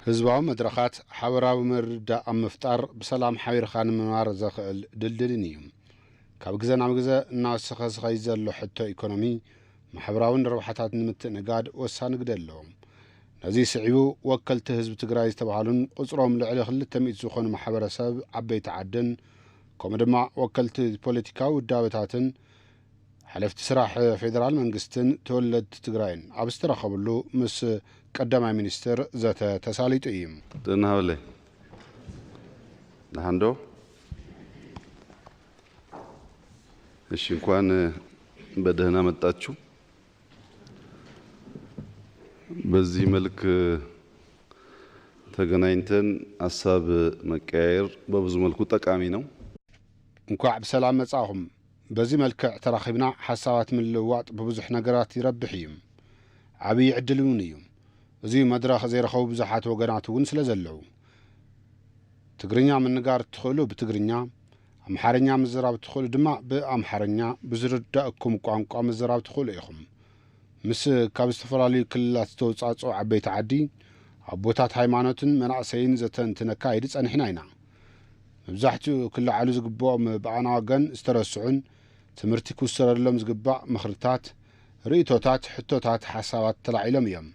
ህዝባዊ መድረኻት ሓበራዊ ምርድዳእ ኣብ ምፍጣር ብሰላም ሓቢርካ ንምንባር ዘኽእል ድልድልን እዩ። ካብ ግዘ ናብ ግዘ እናወሰኸ ዝኸይድ ዘሎ ሕቶ ኢኮኖሚ፣ ማሕበራውን ረብሓታት ንምትእንጋድ ወሳኒ ግደ ኣለዎ። ነዚ ስዒቡ ወከልቲ ህዝቢ ትግራይ ዝተባህሉን ቁፅሮም ልዕሊ ክልተ ሚእቲ ዝኾኑ ማሕበረሰብ ዓበይቲ ዓድን ከምኡ ድማ ወከልቲ ፖለቲካዊ ውዳበታትን ሓለፍቲ ስራሕ ፌደራል መንግስትን ተወለድቲ ትግራይን ኣብ ዝተረኸብሉ ምስ ቀዳማይ ሚኒስትር ዘተ ተሳሊጡ እዩ። ጥና ሃብለይ ደሓን ዶ? እሺ፣ እንኳን በደህና መጣችሁ። በዚህ መልክ ተገናኝተን ሀሳብ መቀያየር በብዙ መልኩ ጠቃሚ ነው። እንኳዕ ብሰላም መጻኹም። በዚ መልክዕ ተራኺብና ሓሳባት ምልውዋጥ ብብዙሕ ነገራት ይረብሕ እዩ፣ ዓብዪ ዕድል እውን እዩ። እዚ መድረኽ ዘይረኸቡ ብዙሓት ወገናት እውን ስለ ዘለዉ፣ ትግርኛ ምንጋር እትኽእሉ ብትግርኛ፣ ኣምሓርኛ ምዝራብ እትኽእሉ ድማ ብኣምሓርኛ ብዝርዳእኩም ቋንቋ ምዝራብ ትኽእሉ ኢኹም። ምስ ካብ ዝተፈላለዩ ክልላት ዝተውፃፅኡ ዓበይቲ ዓዲ፣ ኣቦታት ሃይማኖትን መናእሰይን ዘተ እንትነካይድ ፀኒሕና ኢና። መብዛሕትኡ ክለዓሉ ዝግብኦም ብኣና ወገን ዝተረስዑን ትምህርቲ ክውሰደሎም ዝግባእ ምኽርታት፣ ርእይቶታት፣ ሕቶታት፣ ሓሳባት ተላዒሎም እዮም።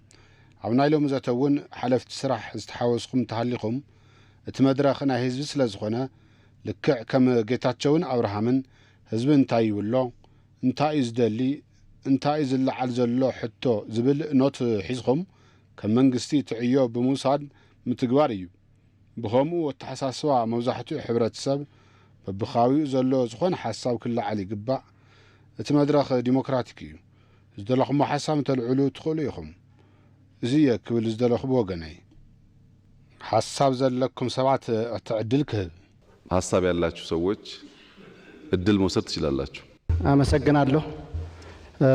ኣብ ናይ ሎሚ ዘተ እውን ሓለፍቲ ስራሕ ዝተሓወስኹም እንተሃሊኹም፣ እቲ መድረኽ ናይ ህዝቢ ስለ ዝኾነ፣ ልክዕ ከም ጌታቸውን ኣብርሃምን ህዝቢ እንታይ ይብሎ፣ እንታይ እዩ ዝደሊ፣ እንታይ እዩ ዝለዓል ዘሎ ሕቶ ዝብል ኖት ሒዝኹም ከም መንግስቲ እቲ ዕዮ ብምውሳድ ምትግባር እዩ። ብኸምኡ ኣተሓሳስባ መብዛሕትኡ ሕብረተሰብ በብኸባቢኡ ዘሎ ዝኾነ ሓሳብ ክለዓል ይግባእ። እቲ መድረኽ ዲሞክራቲክ እዩ። ዝደለኹሞ ሓሳብ እንተልዕሉ ትኽእሉ ኢኹም። እዚ እየ ክብል ዝደለኹ ብወገነይ። ሓሳብ ዘለኩም ሰባት እቲ ዕድል ክህብ። ሀሳብ ያላችሁ ሰዎች እድል መውሰድ ትችላላችሁ። አመሰግናለሁ። እ፣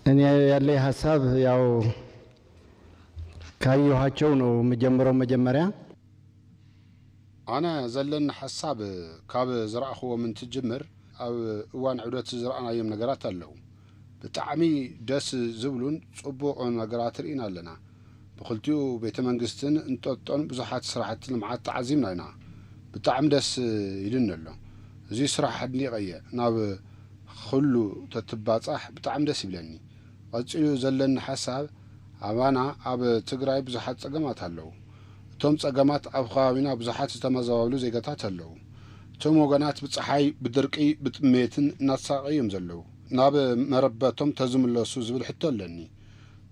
እኔ ያለኝ ሀሳብ ያው ካየኋቸው ነው የምጀምረው። መጀመሪያ ኣነ ዘለኒ ሓሳብ ካብ ዝረኣኽዎም እንትጅምር፣ ኣብ እዋን ዑደት ዝረኣናዮም ነገራት ኣለዉ። ብጣዕሚ ደስ ዝብሉን ጽቡቕ ነገራት ርኢና ኣለና። ብኽልቲኡ ቤተ መንግስትን እንጦጦን ብዙሓት ስራሕቲ ልምዓት ተዓዚብና ኢና። ብጣዕሚ ደስ ኢሉኒ ኣሎ። እዚ ስራሕ ኣድኒቐየ ናብ ኹሉ ተትባጻሕ ብጣዕሚ ደስ ይብለኒ። ቀጺሉ ዘለኒ ሓሳብ፣ ኣባና ኣብ ትግራይ ብዙሓት ጸገማት ኣለዉ። እቶም ጸገማት ኣብ ከባቢና ብዙሓት ዝተመዛበሉ ዜጋታት ኣለዉ። እቶም ወገናት ብጸሓይ፣ ብድርቂ፣ ብጥሜትን እናተሳቐዩ እዮም ዘለዉ። ናብ መረበቶም ተዝምለሱ ዝብል ሕቶ ኣለኒ።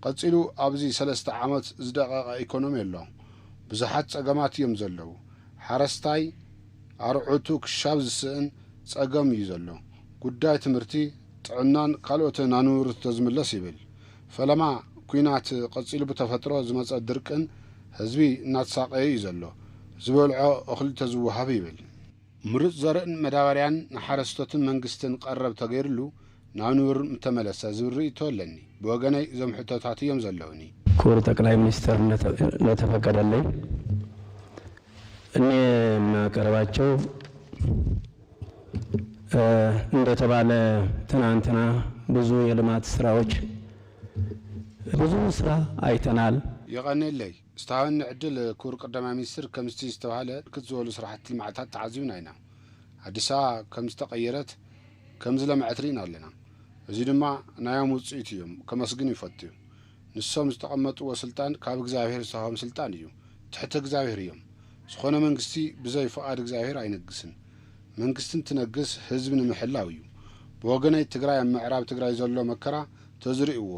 ቀጺሉ ኣብዚ ሰለስተ ዓመት ዝደቐቐ ኢኮኖሚ ኣሎ። ብዙሓት ጸገማት እዮም ዘለዉ። ሓረስታይ ኣርዑቱ ክሻብ ዝስእን ጸገም እዩ ዘሎ። ጉዳይ ትምህርቲ፣ ጥዕናን ካልኦት ናኑርት ተዝምለስ ይብል። ፈለማ ኲናት ቀጺሉ ብተፈጥሮ ዝመጸ ድርቅን ህዝቢ እናተሳቐየ እዩ ዘሎ። ዝበልዖ እኽሊ ተዝወሃብ ይብል። ምሩጽ ዘርእን መዳበርያን ንሓረስቶትን መንግስትን ቀረብ ተገይርሉ ናብ ንቡር ምተመለሰ ዝብል ርእይቶ ኣለኒ። ብወገነይ እዞም ሕቶታት እዮም ዘለውኒ። ክቡር ጠቅላይ ሚኒስትር፣ እንደተ-፣ እንደተፈቀደልኝ እኔ የማቀርባቸው፣ እ፣ እንደተባለ ትናንትና ብዙ የልማት ስራዎች፣ ብዙ ስራ አይተናል። የቐንየለይ ዝተሃበኒ ዕድል። ክቡር ቀዳማይ ሚኒስትር፣ ከምቲ ዝተባህለ ብርክት ዝበሉ ስራሕቲ ልምዓታት ተዓዚብና ኢና። ኣዲስ ኣበባ ከም ዝተቐየረት፣ ከም ዝለምዐት ርኢና ኣለና። እዚ ድማ ናዮም ውፅኢት እዮም፣ ከመስግን ይፈቱ። ንሶም ዝተቐመጥዎ ስልጣን ካብ እግዚኣብሔር ዝተዋህቦም ስልጣን እዩ። ትሕቲ እግዚኣብሔር እዮም። ዝኾነ መንግስቲ ብዘይ ፍቓድ እግዚኣብሔር ኣይነግስን። መንግስቲ እንትነግስ ህዝቢ ንምሕላው እዩ። ብወገነይ ትግራይ ኣብ ምዕራብ ትግራይ ዘሎ መከራ ተዝርእይዎ።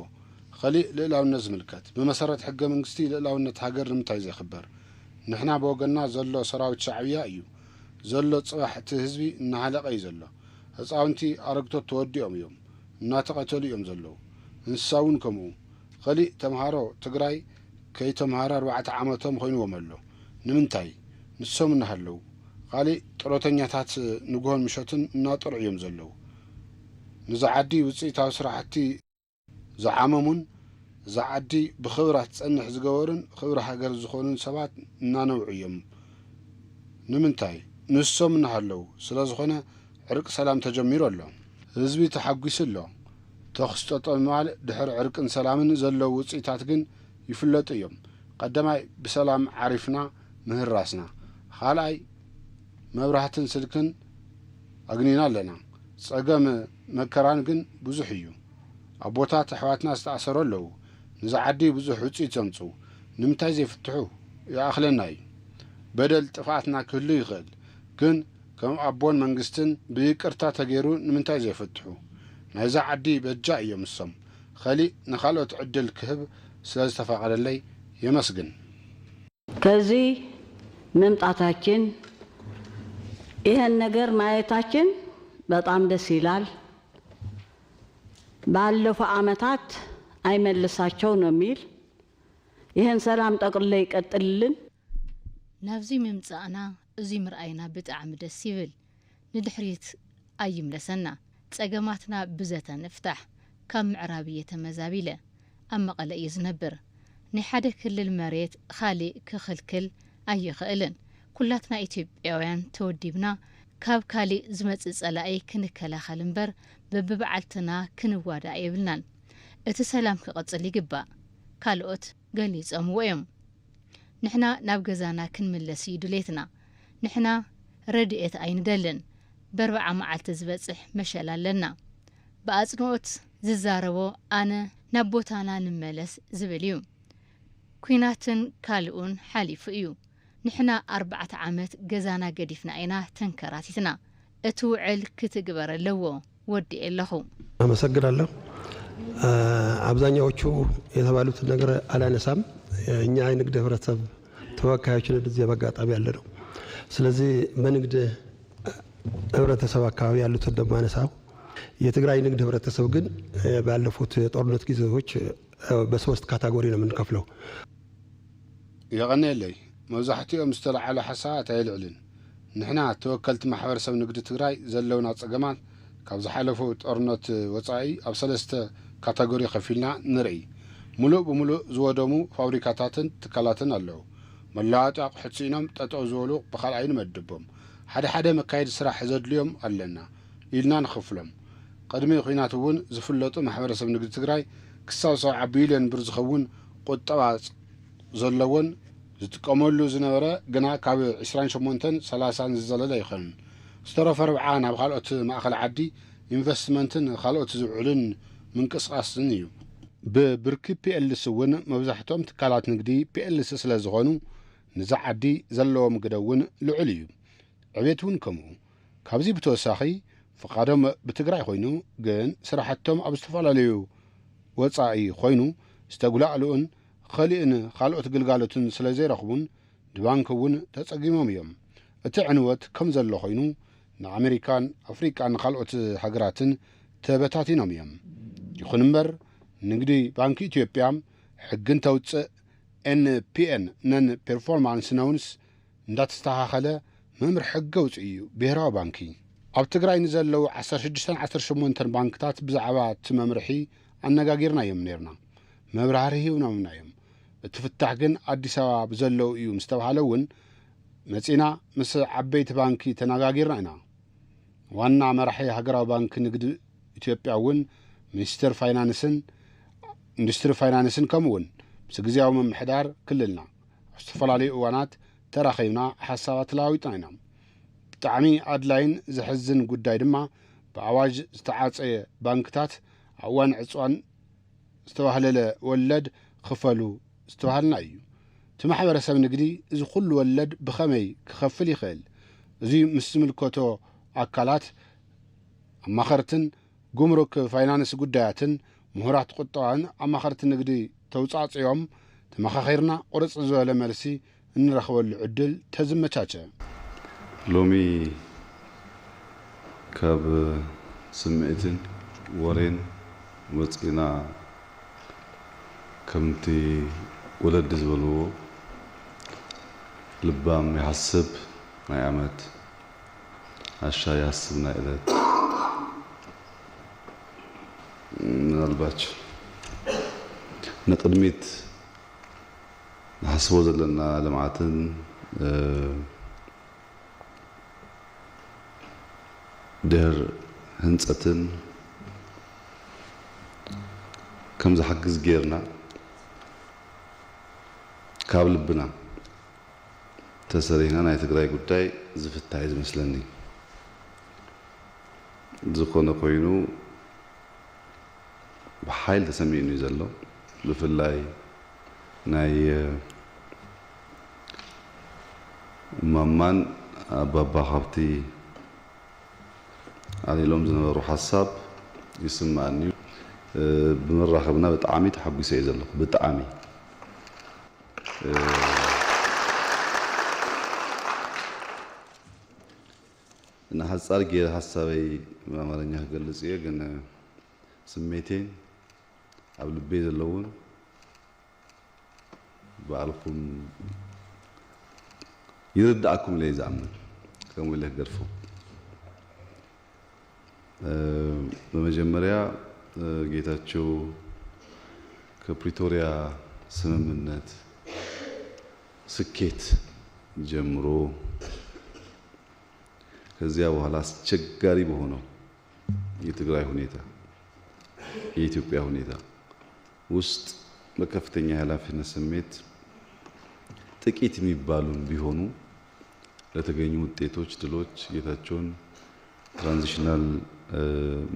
ኸሊእ ልእላውነት ዝምልከት። ብመሰረት ሕገ መንግስቲ ልእላውነት ሃገር ንምንታይ ዘይኽበር? ንሕና ብወገንና ዘሎ ሰራዊት ሻዕብያ እዩ ዘሎ። ጽባሕ እቲ ህዝቢ እናሃለቐ እዩ ዘሎ። ህፃውንቲ ኣረግቶት ተወዲኦም እዮም። እናተቐተሉ እዮም ዘለዉ። እንስሳ እውን ከምኡ። ኸሊእ ተምሃሮ ትግራይ ከይተምሃሩ ኣርባዕተ ዓመቶም ኮይንዎም ኣሎ። ንምንታይ? ንሶም እናሃለዉ። ኻሊእ ጥሮተኛታት ንግሆን ምሸትን እናጠርዑ እዮም ዘለዉ። ንዛ ዓዲ ውፅኢታዊ ስራሕቲ ዝዓመሙን እዛ ዓዲ ብኽብራ ትፀንሕ ዝገበሩን ክብሪ ሃገር ዝኾኑን ሰባት እናነብዑ እዮም። ንምንታይ? ንሶም እናሃለዉ። ስለ ዝኾነ ዕርቂ ሰላም ተጀሚሩ ኣሎ። ህዝቢ ተሓጒሱ ኣሎ። ተኹስ ጠጠው ምባል ድሕሪ ዕርቅን ሰላምን ዘለዉ ውፅኢታት ግን ይፍለጡ እዮም። ቀዳማይ ብሰላም ዓሪፍና ምህራስና፣ ካልኣይ መብራህትን ስልክን ኣግኒና ኣለና። ጸገም መከራን ግን ብዙሕ እዩ። ኣቦታት ኣሕዋትና ዝተኣሰሩ ኣለዉ። ንዛ ዓዲ ብዙሕ ውጽኢት ዘምጽኡ ንምንታይ ዘይፍትሑ? ይኣኽለና እዩ። በደል ጥፍኣትና ክህሉ ይኽእል፣ ግን ከም ኣቦን መንግስትን ብይቅርታ ተገይሩ ንምንታይ ዘይፍትሑ? ናይዛ ዓዲ በጃ እዮም እሶም። ኸሊእ ንኻልኦት ዕድል ክህብ ስለ ዝተፈቐደለይ የመስግን። ከዚህ መምጣታችን ይህን ነገር ማየታችን በጣም ደስ ይላል። ባለፈው ዓመታት አይመልሳቸው ነው የሚል ይህን ሰላም ጠቅልሎ ይቀጥልልን። ናብዚ ምምጻእና እዚ ምርኣይና ብጣዕሚ ደስ ይብል። ንድሕሪት ኣይምለሰና። ጸገማትና ብዘተ ንፍታሕ። ካብ ምዕራብ እየ ተመዛቢለ። ኣብ መቐለ እየ ዝነብር። ናይ ሓደ ክልል መሬት ኻሊእ ክኽልክል ኣይኽእልን። ኩላትና ኢትዮጵያውያን ተወዲብና ካብ ካሊእ ዝመጽእ ጸላኢ ክንከላኸል እምበር በብበዓልትና ክንዋዳእ የብልናን። እቲ ሰላም ክቕጽል ይግባእ። ካልኦት ገሊጾምዎ እዮም። ንሕና ናብ ገዛና ክንምለስ እዩ ድሌትና። ንሕና ረድኤት ኣይንደልን። በርብዓ መዓልቲ ዝበጽሕ መሸላ ኣለና። ብኣጽንኦት ዝዛረቦ ኣነ ናብ ቦታና ንመለስ ዝብል እዩ። ኲናትን ካልኡን ሓሊፉ እዩ። ንሕና ኣርባዕተ ዓመት ገዛና ገዲፍና ኢና ተንከራቲትና። እቲ ውዕል ክትግበር ኣለዎ። ወዲኤ ኣለኹ። አመሰግናለሁ። አብዛኛዎቹ የተባሉትን ነገር አላነሳም። እኛ የንግድ ህብረተሰብ ተወካዮች ነን እዚህ በአጋጣሚ ያለ ነው። ስለዚህ በንግድ ህብረተሰብ አካባቢ ያሉትን ነው የማነሳው። የትግራይ ንግድ ህብረተሰብ ግን ባለፉት የጦርነት ጊዜዎች በሶስት ካታጎሪ ነው የምንከፍለው። የቐንየለይ። መብዛሕትኦም ዝተለዓሉ ሓሳባት ኣየልዕልን። ንሕና ተወከልቲ ማሕበረሰብ ንግዲ ትግራይ ዘለውና ጸገማት ካብ ዝሓለፉ ጦርነት ወጻኢ ኣብ ሰለስተ ካታጎሪ ከፊልና ንርኢ። ሙሉእ ብሙሉእ ዝወደሙ ፋብሪካታትን ትካላትን ኣለዉ። መለዋወጢ ኣቑሑት ስኢኖም ጠጠው ዝበሉ ብኻልኣይ ንመድቦም። ሓደ ሓደ መካየዲ ስራሕ ዘድልዮም ኣለና ኢልና ንኸፍሎም። ቅድሚ ኹናት እውን ዝፍለጡ ማሕበረሰብ ንግዲ ትግራይ ክሳብ ሰብዓ ቢልዮን ብር ዝኸውን ቁጠባ ዘለዎን ዝጥቀመሉ ዝነበረ ግና ካብ ዕስራን ሸሞንተን ሰላሳን ዝዘለለ ኣይኮነን። ዝተረፈ ርብዓ ናብ ካልኦት ማእኸል ዓዲ ኢንቨስትመንትን ካልኦት ዝውዕልን ምንቅስቓስን እዩ። ብብርኪ ፒኤልሲ እውን መብዛሕትኦም ትካላት ንግዲ ፒኤልሲ ስለ ዝኾኑ ንዛ ዓዲ ዘለዎም ግደ እውን ልዑል እዩ። ዕቤት እውን ከምኡ። ካብዚ ብተወሳኺ ፍቓዶም ብትግራይ ኮይኑ ግን ስራሕቶም ኣብ ዝተፈላለዩ ወፃኢ ኮይኑ ዝተጉላዕልኡን ኸሊእን ካልኦት ግልጋሎትን ስለ ዘይረኽቡን ንባንኪ እውን ተፀጊሞም እዮም። እቲ ዕንወት ከም ዘሎ ኮይኑ ንኣሜሪካን ኣፍሪቃን ካልኦት ሃገራትን ተበታቲኖም እዮም። ይኹን እምበር ንግዲ ባንኪ ኢትዮጵያ ሕጊ እንተውፅእ ኤንፒኤን ነን ፐርፎርማንስ ነውንስ እንዳተስተኻኸለ መምርሒ ሕጊ ኣውፂኡ እዩ ብሄራዊ ባንኪ። ኣብ ትግራይ ንዘለዉ ዓሰርተ ሽዱሽተን ዓሰርተ ሸሞንተን ባንክታት ብዛዕባ እቲ መምርሒ ኣነጋጊርናዮም ነይርና። መብራህርሂ ሂብናምና እዮም። እቲ ፍታሕ ግን ኣዲስ ኣበባ ብዘለዉ እዩ ምስ ተባሃለ እውን መፂና ምስ ዓበይቲ ባንኪ ተነጋጊርና ኢና። ዋና መራሒ ሃገራዊ ባንክ ንግዲ ኢትዮጵያ እውን ሚኒስትር ፋይናንስን ኢንዱስትሪ ፋይናንስን ከምኡ እውን ምስ ግዝያዊ ምምሕዳር ክልልና ኣብ ዝተፈላለዩ እዋናት ተራኺብና ሓሳባት ተለዋዊጥና ኢና። ብጣዕሚ ኣድላይን ዘሕዝን ጉዳይ ድማ ብኣዋጅ ዝተዓፀየ ባንክታት ኣብ እዋን ዕፅዋን ዝተባህለለ ወለድ ክፈሉ ዝተባህልና እዩ። እቲ ማሕበረሰብ ንግዲ እዚ ኩሉ ወለድ ብኸመይ ክኸፍል ይኽእል? እዚ ምስ ዝምልከቶ ኣካላት ኣማኸርትን ጉምሩክ ፋይናንስ ጉዳያትን ምሁራት ቁጠባን ኣማኸርቲ ንግዲ ተውፃፅዮም ተመኻኺርና ቁርፅ ዝበለ መልሲ እንረኽበሉ ዕድል ተዝመቻቸ። ሎሚ ካብ ስምዒትን ወሬን ወፂና ከምቲ ወለዲ ዝበልዎ ልባም ይሓስብ ናይ ዓመት ዓሻ ይሃስብ ናይ ዕለት ምናልባች ንቕድሚት ንሓስቦ ዘለና ልምዓትን ድሕር ህንፀትን ከም ዝሓግዝ ጌርና ካብ ልብና ተሰሪህና ናይ ትግራይ ጉዳይ ዝፍታ እዩ ዝመስለኒ። ዝኾነ ኮይኑ ብሓይል ተሰሚዕኒ እዩ ዘሎ። ብፍላይ ናይ ማማን ኣባባ ካብቲ ኣልዒሎም ዝነበሩ ሓሳብ ይስማዓኒ እዩ። ብምራኸብና ብጣዕሚ ተሓጒሰ እየ ዘለኹ። ብጣዕሚ። ንሓጻር ገይረ ሓሳበይ ብኣማርኛ ክገልጽ እየ፣ ግን ስሜቴን ኣብ ልበይ ዘለውን ባዕልኹም ይርድኣኩም ኢለ እየ ዝኣምን። ከምኡ ኢለ ክገድፎ። እ፣ በመጀመሪያ፣ እ፣ ጌታቸው ከፕሪቶሪያ ስምምነት ስኬት ጀምሮ ከዚያ በኋላ አስቸጋሪ በሆነው የትግራይ ሁኔታ፣ የኢትዮጵያ ሁኔታ ውስጥ በከፍተኛ የኃላፊነት ስሜት ጥቂት የሚባሉም ቢሆኑ ለተገኙ ውጤቶች፣ ድሎች ጌታቸውን ትራንዚሽናል፣ እ፣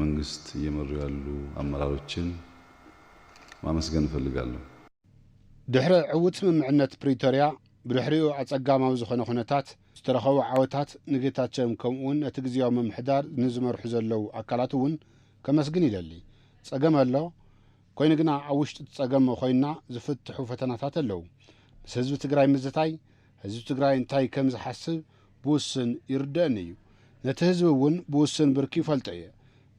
መንግስት እየመሩ ያሉ አመራሮችን ማመስገን እፈልጋለሁ። ድሕሪ ዕዉት ስምምዕነት ፕሪቶርያ፣ ብድሕሪኡ ኣጸጋማዊ ዝኾነ ኩነታት ዝተረኸቡ ዓወታት ንጌታቸውን ከምኡውን ነቲ ግዝያዊ ምምሕዳር ንዝመርሑ ዘለዉ ኣካላት እውን ከመስግን ይደሊ። ጸገም ኣሎ፣ ኮይኑ ግና ኣብ ውሽጢ እቲ ጸገም ኮይንና ዝፍትሑ ፈተናታት ኣለዉ። ምስ ህዝቢ ትግራይ ምዝታይ፣ ህዝቢ ትግራይ እንታይ ከም ዝሓስብ ብውስን ይርደአኒ እዩ። ነቲ ህዝቢ እውን ብውስን ብርኪ ይፈልጦ እየ።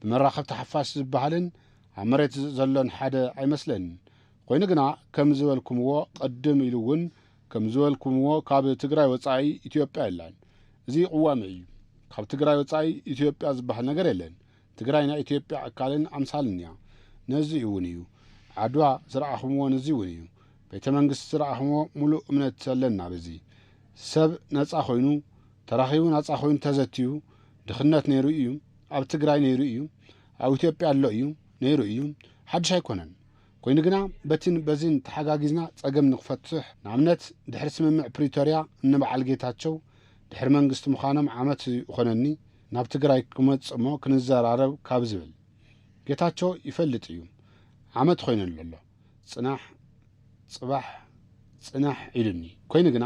ብመራኸብቲ ሓፋሽ ዝበሃልን ኣብ መሬት ዘሎን ሓደ ኣይመስለንን። ኮይኑ ግና ከም ዝበልኩምዎ ቅድም ኢሉ እውን ከም ዝበልኩምዎ ካብ ትግራይ ወጻኢ ኢትዮጵያ የላን። እዚ ቅዋሚ እዩ። ካብ ትግራይ ወጻኢ ኢትዮጵያ ዝበሃል ነገር የለን። ትግራይ ናይ ኢትዮጵያ ኣካልን ኣምሳልን እያ። ነዚ እውን እዩ ዓድዋ ዝረኣኹምዎ፣ ነዚ እውን እዩ ቤተ መንግስቲ ዝረኣኹምዎ። ሙሉእ እምነት ኣለና በዚ። ሰብ ነጻ ኮይኑ ተራኺቡ፣ ናጻ ኮይኑ ተዘትዩ። ድኽነት ነይሩ እዩ፣ ኣብ ትግራይ ነይሩ እዩ፣ ኣብ ኢትዮጵያ ኣሎ እዩ፣ ነይሩ እዩ። ሓድሽ ኣይኮነን። ኮይኑ ግና በቲን በዚን ተሓጋጊዝና ጸገም ንኽፈትሕ፣ ንኣብነት ድሕሪ ስምምዕ ፕሪቶርያ እኒ በዓል ጌታቸው ድሕሪ መንግስቲ ምዃኖም ዓመት ይኾነኒ ናብ ትግራይ ክመጽእ እሞ ክንዘራረብ ካብ ዝብል፣ ጌታቸው ይፈልጥ እዩ። ዓመት ኮይነሉ ኣሎ። ጽናሕ፣ ጽባሕ፣ ጽናሕ ኢሉኒ። ኮይኑ ግና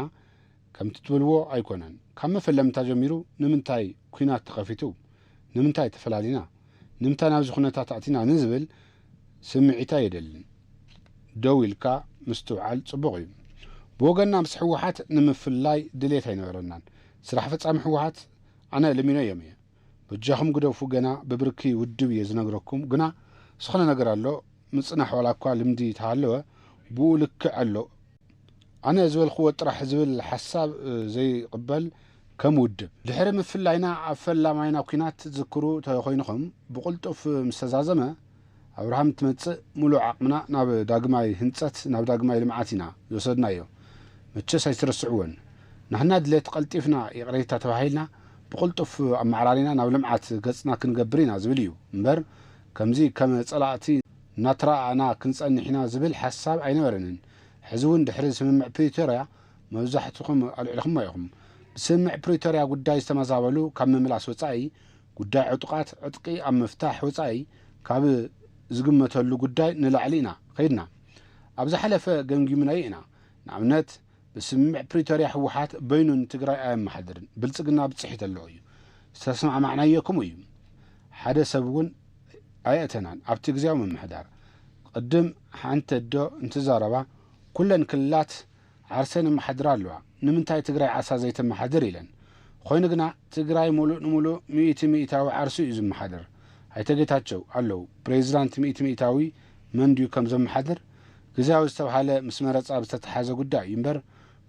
ከምቲ ትብልዎ ኣይኮነን። ካብ መፈለምታ ጀሚሩ ንምንታይ ኲናት ተኸፊቱ? ንምንታይ ተፈላሊና? ንምንታይ ናብዚ ኩነታት ኣእቲና ንዝብል ስምዒት ኣየደልን። ደው ኢልካ ምስትውዓል ጽቡቕ እዩ። ብወገንና ምስ ህወሓት ንምፍላይ ድሌት ኣይነበረናን። ስራሕ ፈጻሚ ህወሓት ኣነ ለሚኖ እዮም እየ። በጃኹም ግደፉ፣ ገና ብብርኪ ውድብ እየ ዝነግረኩም። ግና ዝኾነ ነገር ኣሎ፣ ምጽናሕ ዋላ እኳ ልምዲ ተሃለወ፣ ብኡ ልክዕ ኣሎ። ኣነ ዝበልክዎ ጥራሕ ዝብል ሓሳብ፣ እ፣ ዘይቕበል ከም ውድብ። ድሕሪ ምፍላይና ኣብ ፈላማይና ኲናት ትዝክሩ ተኾይንኹም፣ ብቕልጡፍ ምስ ተዛዘመ፣ ኣብርሃም ትመጽእ፣ ሙሉእ ዓቕምና ናብ ዳግማይ ህንጸት፣ ናብ ዳግማይ ልምዓት ኢና ዝወሰድናዮ። መቸስ ኣይትረስዕዎን። ናህና ድሌት ቀልጢፍና ይቕሬታ ተባሂልና ብቕልጡፍ ኣመዓራሪና ናብ ልምዓት ገጽና ክንገብር ኢና ዝብል እዩ እምበር፣ ከምዚ ከም ጸላእቲ እናተረኣኣና ክንጸንሕ ኢና ዝብል ሓሳብ ኣይነበረንን። ሕዚ እውን ድሕሪ ስምምዕ ፕሪቶርያ መብዛሕትኹም ኣልዒልኹሞ ኢኹም። ብስምምዕ ፕሪቶርያ ጉዳይ ዝተመዛበሉ ካብ ምምላስ ወጻኢ፣ ጉዳይ ዕጡቓት ዕጥቂ ኣብ ምፍታሕ ወጻኢ ካብ ዝግመተሉ ጉዳይ ንላዕሊ ኢና ከይድና። ኣብ ዝሓለፈ ገምጊምናዮ ኢና። ንኣብነት፣ ብስምምዕ ፕሪቶርያ ህወሓት በይኑ ንትግራይ ኣየመሓድርን፣ ብልጽግና ብጽሒት ኣለዎ እዩ። ዝተስማዕማዕናዮ ከምኡ እዩ። ሓደ ሰብ እውን ኣየእተናን ኣብቲ ግዝያዊ ምምሕዳር። ቅድም ሓንቲ ኣዶ እንትዛረባ፣ ኩለን ክልላት ዓርሰን የመሓድራ ኣለዋ፣ ንምንታይ ትግራይ ዓርሳ ዘይተመሓድር ኢለን። ኮይኑ ግና ትግራይ ሙሉእ ንሙሉእ ሚእቲ ሚእታዊ ዓርሱ እዩ ዝመሓደር። ኣይተ ጌታቸው ኣለዉ፣ ፕሬዚዳንት ሚእቲ ሚእታዊ መን ድዩ ከም ዘመሓድር? ግዝያዊ ዝተብሃለ ምስ መረፃ ዝተተሓዘ ጉዳይ እዩ እምበር፣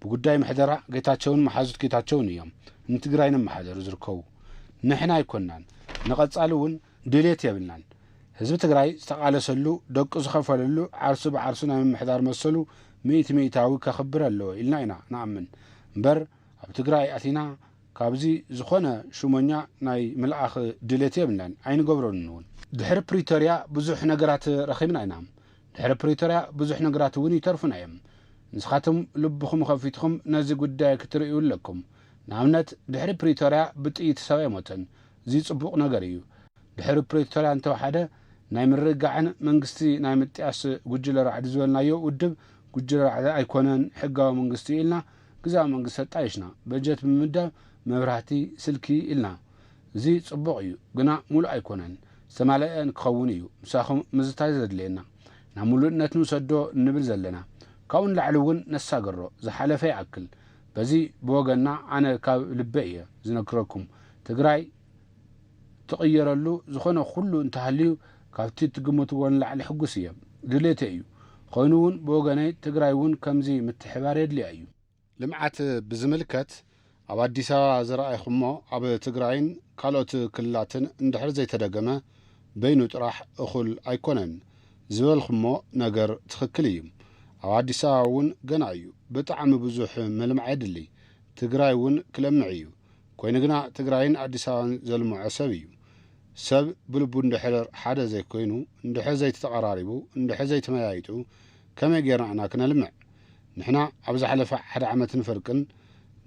ብጉዳይ ምሕደራ ጌታቸውን መሓዙት ጌታቸውን እዮም ንትግራይ ነመሓደሩ ዝርከቡ። ንሕና ኣይኮናን፣ ንቐፃሊ እውን ድሌት የብልናን። ህዝቢ ትግራይ ዝተቓለሰሉ፣ ደቁ ዝኸፈለሉ፣ ዓርሱ ብዓርሱ ናይ ምምሕዳር መሰሉ ሚእቲ ሚእታዊ ከኽብር ኣለዎ ኢልና ኢና ንኣምን እምበር፣ ኣብ ትግራይ ኣቲና ካብዚ ዝኾነ ሹመኛ ናይ ምልኣኽ ድሌት የብልናን፣ ኣይንገብሮን እውን። ድሕሪ ፕሪቶርያ ብዙሕ ነገራት ረኺብና ኢና። ድሕሪ ፕሪቶርያ ብዙሕ ነገራት እውን ይተርፉና እዮም። ንስኻትኩም ልብኹም ከፊትኩም ነዚ ጉዳይ ክትርእዩ ኣለኩም። ንኣብነት ድሕሪ ፕሪቶርያ ብጥይት ሰብ ኣይሞተን። እዚ ጽቡቕ ነገር እዩ። ድሕሪ ፕሪቶርያ እንተወሓደ ናይ ምርግጋዕን መንግስቲ ናይ ምጥያስ ጉጅለ ራዕዲ ዝበልናዮ ውድብ ጉጅለ ራዕዲ ኣይኮነን፣ ሕጋዊ መንግስቲ እዩ ኢልና ግዝያዊ መንግስቲ ኣጣይሽና። በጀት ብምምዳብ መብራህቲ፣ ስልኪ ኢልና። እዚ ጽቡቕ እዩ፣ ግና ሙሉእ ኣይኮነን። ዝተማልአ ንክኸውን እዩ ምሳኹም ምዝታይ ዘድልየና። ናብ ሙሉእነት ንውሰዶ እንብል ዘለና። ካብኡ ንላዕሊ እውን ነሳገሮ፣ ዝሓለፈ ይኣክል። በዚ ብወገንና ኣነ ካብ ልበ እየ ዝነግረኩም። ትግራይ ትቕየረሉ ዝኾነ ኩሉ እንተሃልዩ ካብቲ ትግምትዎ ንላዕሊ ሕጉስ እየ። ድሌተ እዩ። ኮይኑ እውን ብወገነይ ትግራይ እውን ከምዚ ምትሕባር የድልያ እዩ። ልምዓት ብዝምልከት ኣብ ኣዲስ ኣበባ ዝረኣይኹሞ ኣብ ትግራይን ካልኦት ክልላትን እንድሕር ዘይተደገመ በይኑ ጥራሕ እኹል ኣይኮነን ዝበልኹሞ ነገር ትኽክል እዩ። ኣብ ኣዲስ ኣበባ እውን ገና እዩ። ብጣዕሚ ብዙሕ ምልማዕ የድሊ። ትግራይ እውን ክለምዕ እዩ። ኮይኑ ግና ትግራይን ኣዲስ ኣበባን ዘልምዖ ሰብ እዩ። ሰብ ብልቡ እንድሕር ሓደ ዘይኮይኑ፣ እንድሕር ዘይተተቐራሪቡ፣ እንድሕር ዘይተመያይጡ ከመይ ጌርና ኢና ክነልምዕ? ንሕና ኣብ ዝሓለፈ ሓደ ዓመትን ፍርቅን